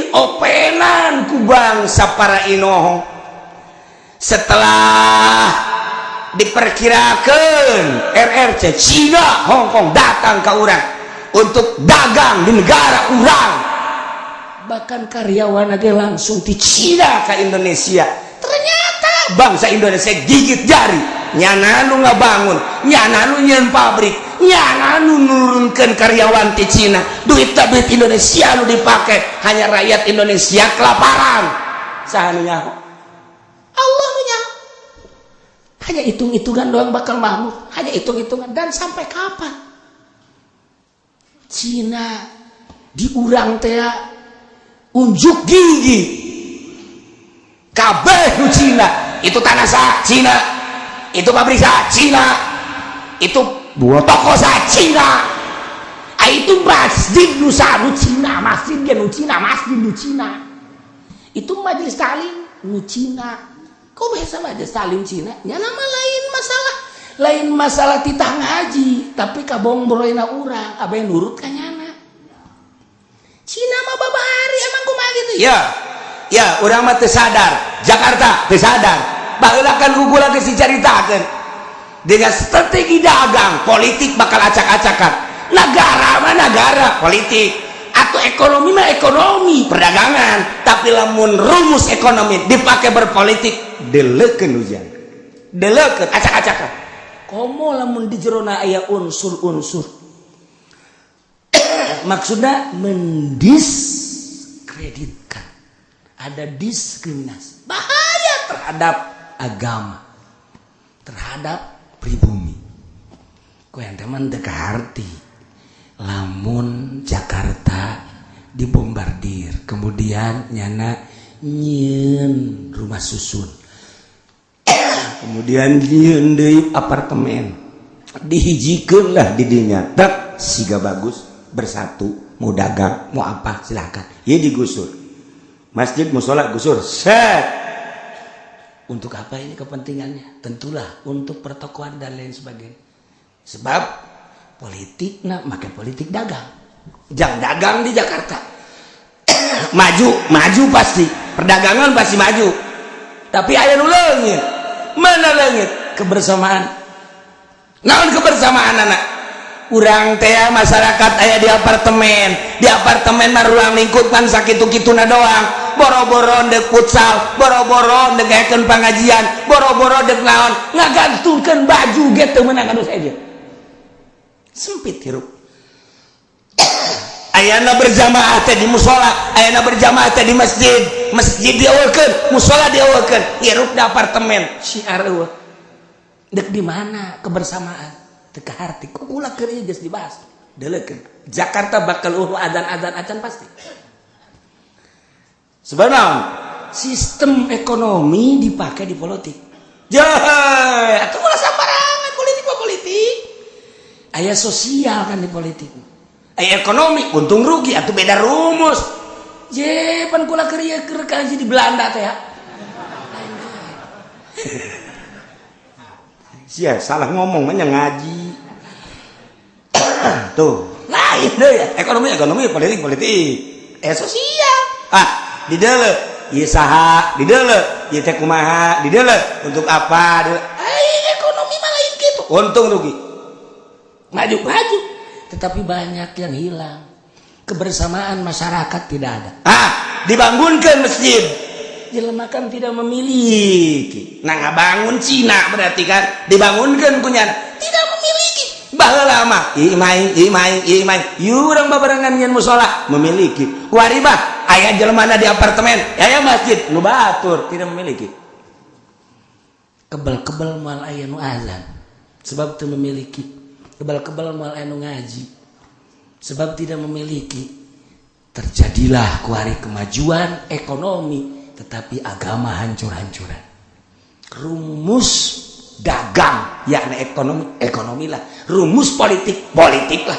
openan ku bangsa para inohong. Setelah diperkirakan RRC Cina, Hongkong datang ke urang untuk dagang di negara urang, bahkan karyawan aja langsung di Cina ke Indonesia, ternyata bangsa Indonesia gigit jari. Nyana nu ngabangun, nyana nu nyieun pabrik, nyana nu nurunkan karyawan di Cina, duit duit Indonesia nu dipake, hanya rakyat Indonesia kelaparan. Saha nu nyaho? Allah nu nyaho. Hanya hitung-hitungan doang bakal makmur, hanya hitung-hitungan. Dan sampai kapan Cina diurang teh unjuk gigi kabeh nu Cina? Itu tanah sa Cina, itu pabrik sa Cina, itu buah toko sa Cina. Ah, itu masjid nu sa nu Cina, masjid ge nu Cina, masjid nu Cina, itu majelis taklim nu Cina. Kok bisa majelis taklim Cina? Nya nama lain masalah, lain masalah titah ngaji, tapi kabongbroyna urang abe nurut ka nyana. Cina mah babari emang kumaha gitu. Ya ya, urang mah teu sadar, Jakarta teu sadar. Baheula kan gugulan geus dicaritakeun dengan strategi dagang politik bakal acak-acakan. Negara mah negara politik atau ekonomi mah ekonomi perdagangan, tapi lamun rumus ekonomi dipakai berpolitik, deleukeun hujan, deleukeun acak-acakan. Komo lamun di jerona aya unsur-unsur Maksudnya mendiskreditkan, ada diskriminasi, bahaya terhadap agama, terhadap pribumi. Ku ente mah teu kaharti lamun Jakarta dibombardir, kemudian nyana nyieun rumah susun, kemudian nyieun deui apartemen, dihijikeun lah di dinya, tak siga bagus, bersatu, mau dagang, mau apa silakan. Ya digusur masjid, musola gusur, set. Untuk apa ini kepentingannya? Tentulah untuk pertokoan dan lain sebagainya. Sebab politik, nah, make politik dagang, jangan dagang di Jakarta maju, maju pasti, perdagangan pasti maju. Tapi aya nu leungit. Mana leungit? Kebersamaan. Naon kebersamaan? Anak urang teh masyarakat aya di apartemen, di apartemen mah ruang lingkup kan sakitu-kituna doang. Boro-boro dek futsal, boro-boro dek ngayakeun pengajian, boro-boro dek naon, ngagantungkeun baju ge teu meunang anu saja, sempit hirup. Ayana berjamaah teh di musola, ayana berjamaah teh di masjid. Masjid dieuweuhkeun, musola dieuweuhkeun, hirup di apartemen syiar euweuh. Dek di mana kebersamaan? Teu kaharti. Ku kula keur ieu geus dibahas. Deuleukeun Jakarta bakal euweuh adzan-adzan acan pasti. Sebenarnya sistem ekonomi dipakai di politik. Jai, atuh ulah sambarangan politik mah politik. Aya sosial kan di politik. Aya ekonomi, untung rugi atuh beda rumus. Je, pan kula keur ieu keur kaji di Belanda teh ya. Lain deui. Sia salah ngomong mah ngaji. Tuh, Lain deui ya. Ekonomi ekonomi, politik politik. Eh, sosial. Ah, di deuleu. Ieu saha di deuleu? Ieu teh kumaha di deuleu? Untuk apa? Di Ai ekonomi mah lain gitu. Untung rugi. Maju maju. Tetapi banyak yang hilang. Kebersamaan masyarakat tidak ada. Ah, dibangunkan masjid. Jelema kan tidak memiliki. Nah, ngabangun Cina berarti kan dibangunkan punya Tidak memiliki. Baheula mah imai imai imai urang babarengan nyen musola memiliki. Kuari mah aya jelema di apartemen, aya masjid nu batur tidak memiliki. Kebel-kebel moal aya nu azan sebab teu memiliki. Kebel-kebel moal aya nu ngaji sebab tidak memiliki. Terjadilah kuari kemajuan ekonomi, tetapi agama hancur-hancuran. Rumus dagang yakni ekonomi, ekonomi lah. Rumus politik, politik lah.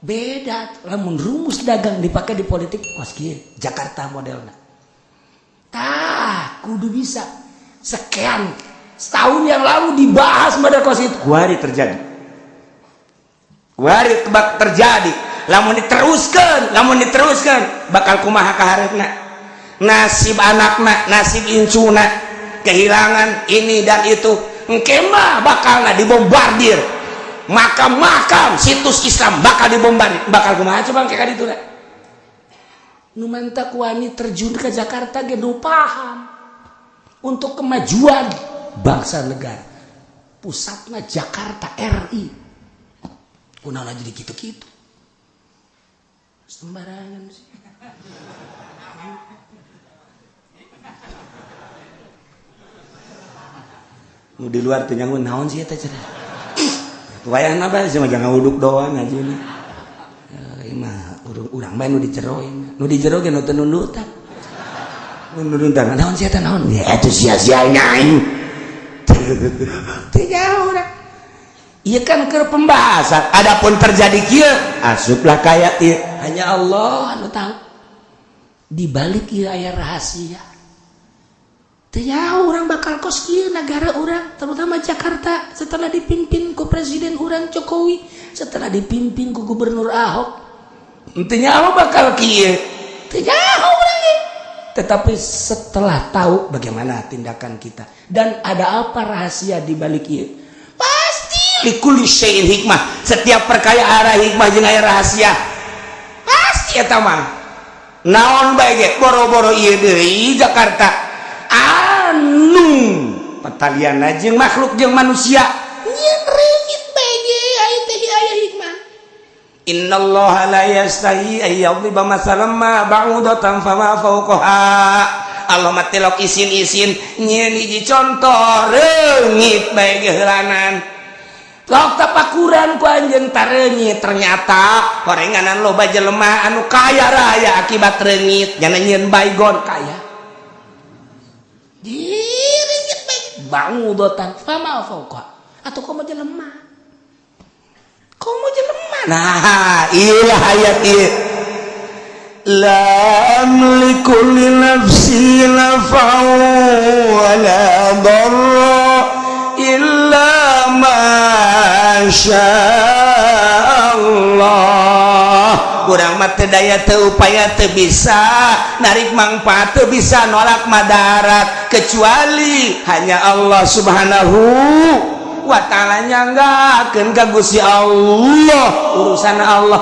Beda lamun rumus dagang dipakai di politik, kos kieu Jakarta modelna. Tah, kudu bisa. Sekian setahun yang lalu dibahas pada kos itu. Kuari terjadi, kuari tebak terjadi. Lamun diteruskan, lamun diteruskan bakal kumaha kaharepna, nasib anakna, nasib incuna, kehilangan ini dan itu. Engke mah bakal dibombardir makam-makam, situs Islam bakal dibombardir, bakal kumaha coba kayak itu? Nu mantak wani terjun ke Jakarta ge nu paham untuk kemajuan bangsa negara, pusatnya Jakarta RI. Kunaon jadi gitu-gitu sembarangan sih? Nu di luar teh nyangun naon sih eta cenah. Wayahna apa sih mah, jangan uduk doang ngaji ini. Ieu mah urang bae nu di jero ieu mah. Nu di jero ge nu teu nundutan. Nu nundutan. Naon sih eta, naon? Ya itu sia-sia aing. Teu jauh urang. Iya kan ke pembahasan. Adapun terjadi kieu, asuplah kayak ieu. Hanya Allah anu tahu. Di balik ieu aya rahasia. Teu jauh urang bakal kos kieu negara urang, terutama Jakarta setelah dipimpin ku Presiden urang Jokowi, setelah dipimpin ku Gubernur Ahok. Henteu nyaho bakal kieu. Teu nyaho urang ge. Tetapi setelah tahu bagaimana tindakan kita dan ada apa rahasia di balik ieu, pasti Likulli syai'in hikmah. Setiap perkara arah hikmah jeung aya rahasia. Pasti eta mah. Naon bae ge boro-boro ieu deui Jakarta. Anu petalian jeung makhluk jeung manusia. Nyieun reungit bae ge aya teh aya hikmah. Innallaha la yastahi ay yadriba masalan ma ba'udatan fama fawqaha. Allah mah tilok isin-isin nyieun hiji contoh reungit bae geheulanan. Lok tapakuran ku anjeun tareungit, ternyata horenganan loba jelema anu kaya raya akibat reungit, nyana nyieun baygon kaya. Direungit bae ba'udatan fama fawqaha. Atau komo jelema? Komo jelema? Nah, iyalah ayat ieu. La amliku li nafsi naf'an wala darra illa ma syaa Allah. Urang mah teu daya, teu upaya, teu bisa narik mangfaat, teu bisa nolak madarat, kecuali hanya Allah Subhanahu wa Ta'ala. Nyanggakeun ka Gusti Allah, urusan Allah.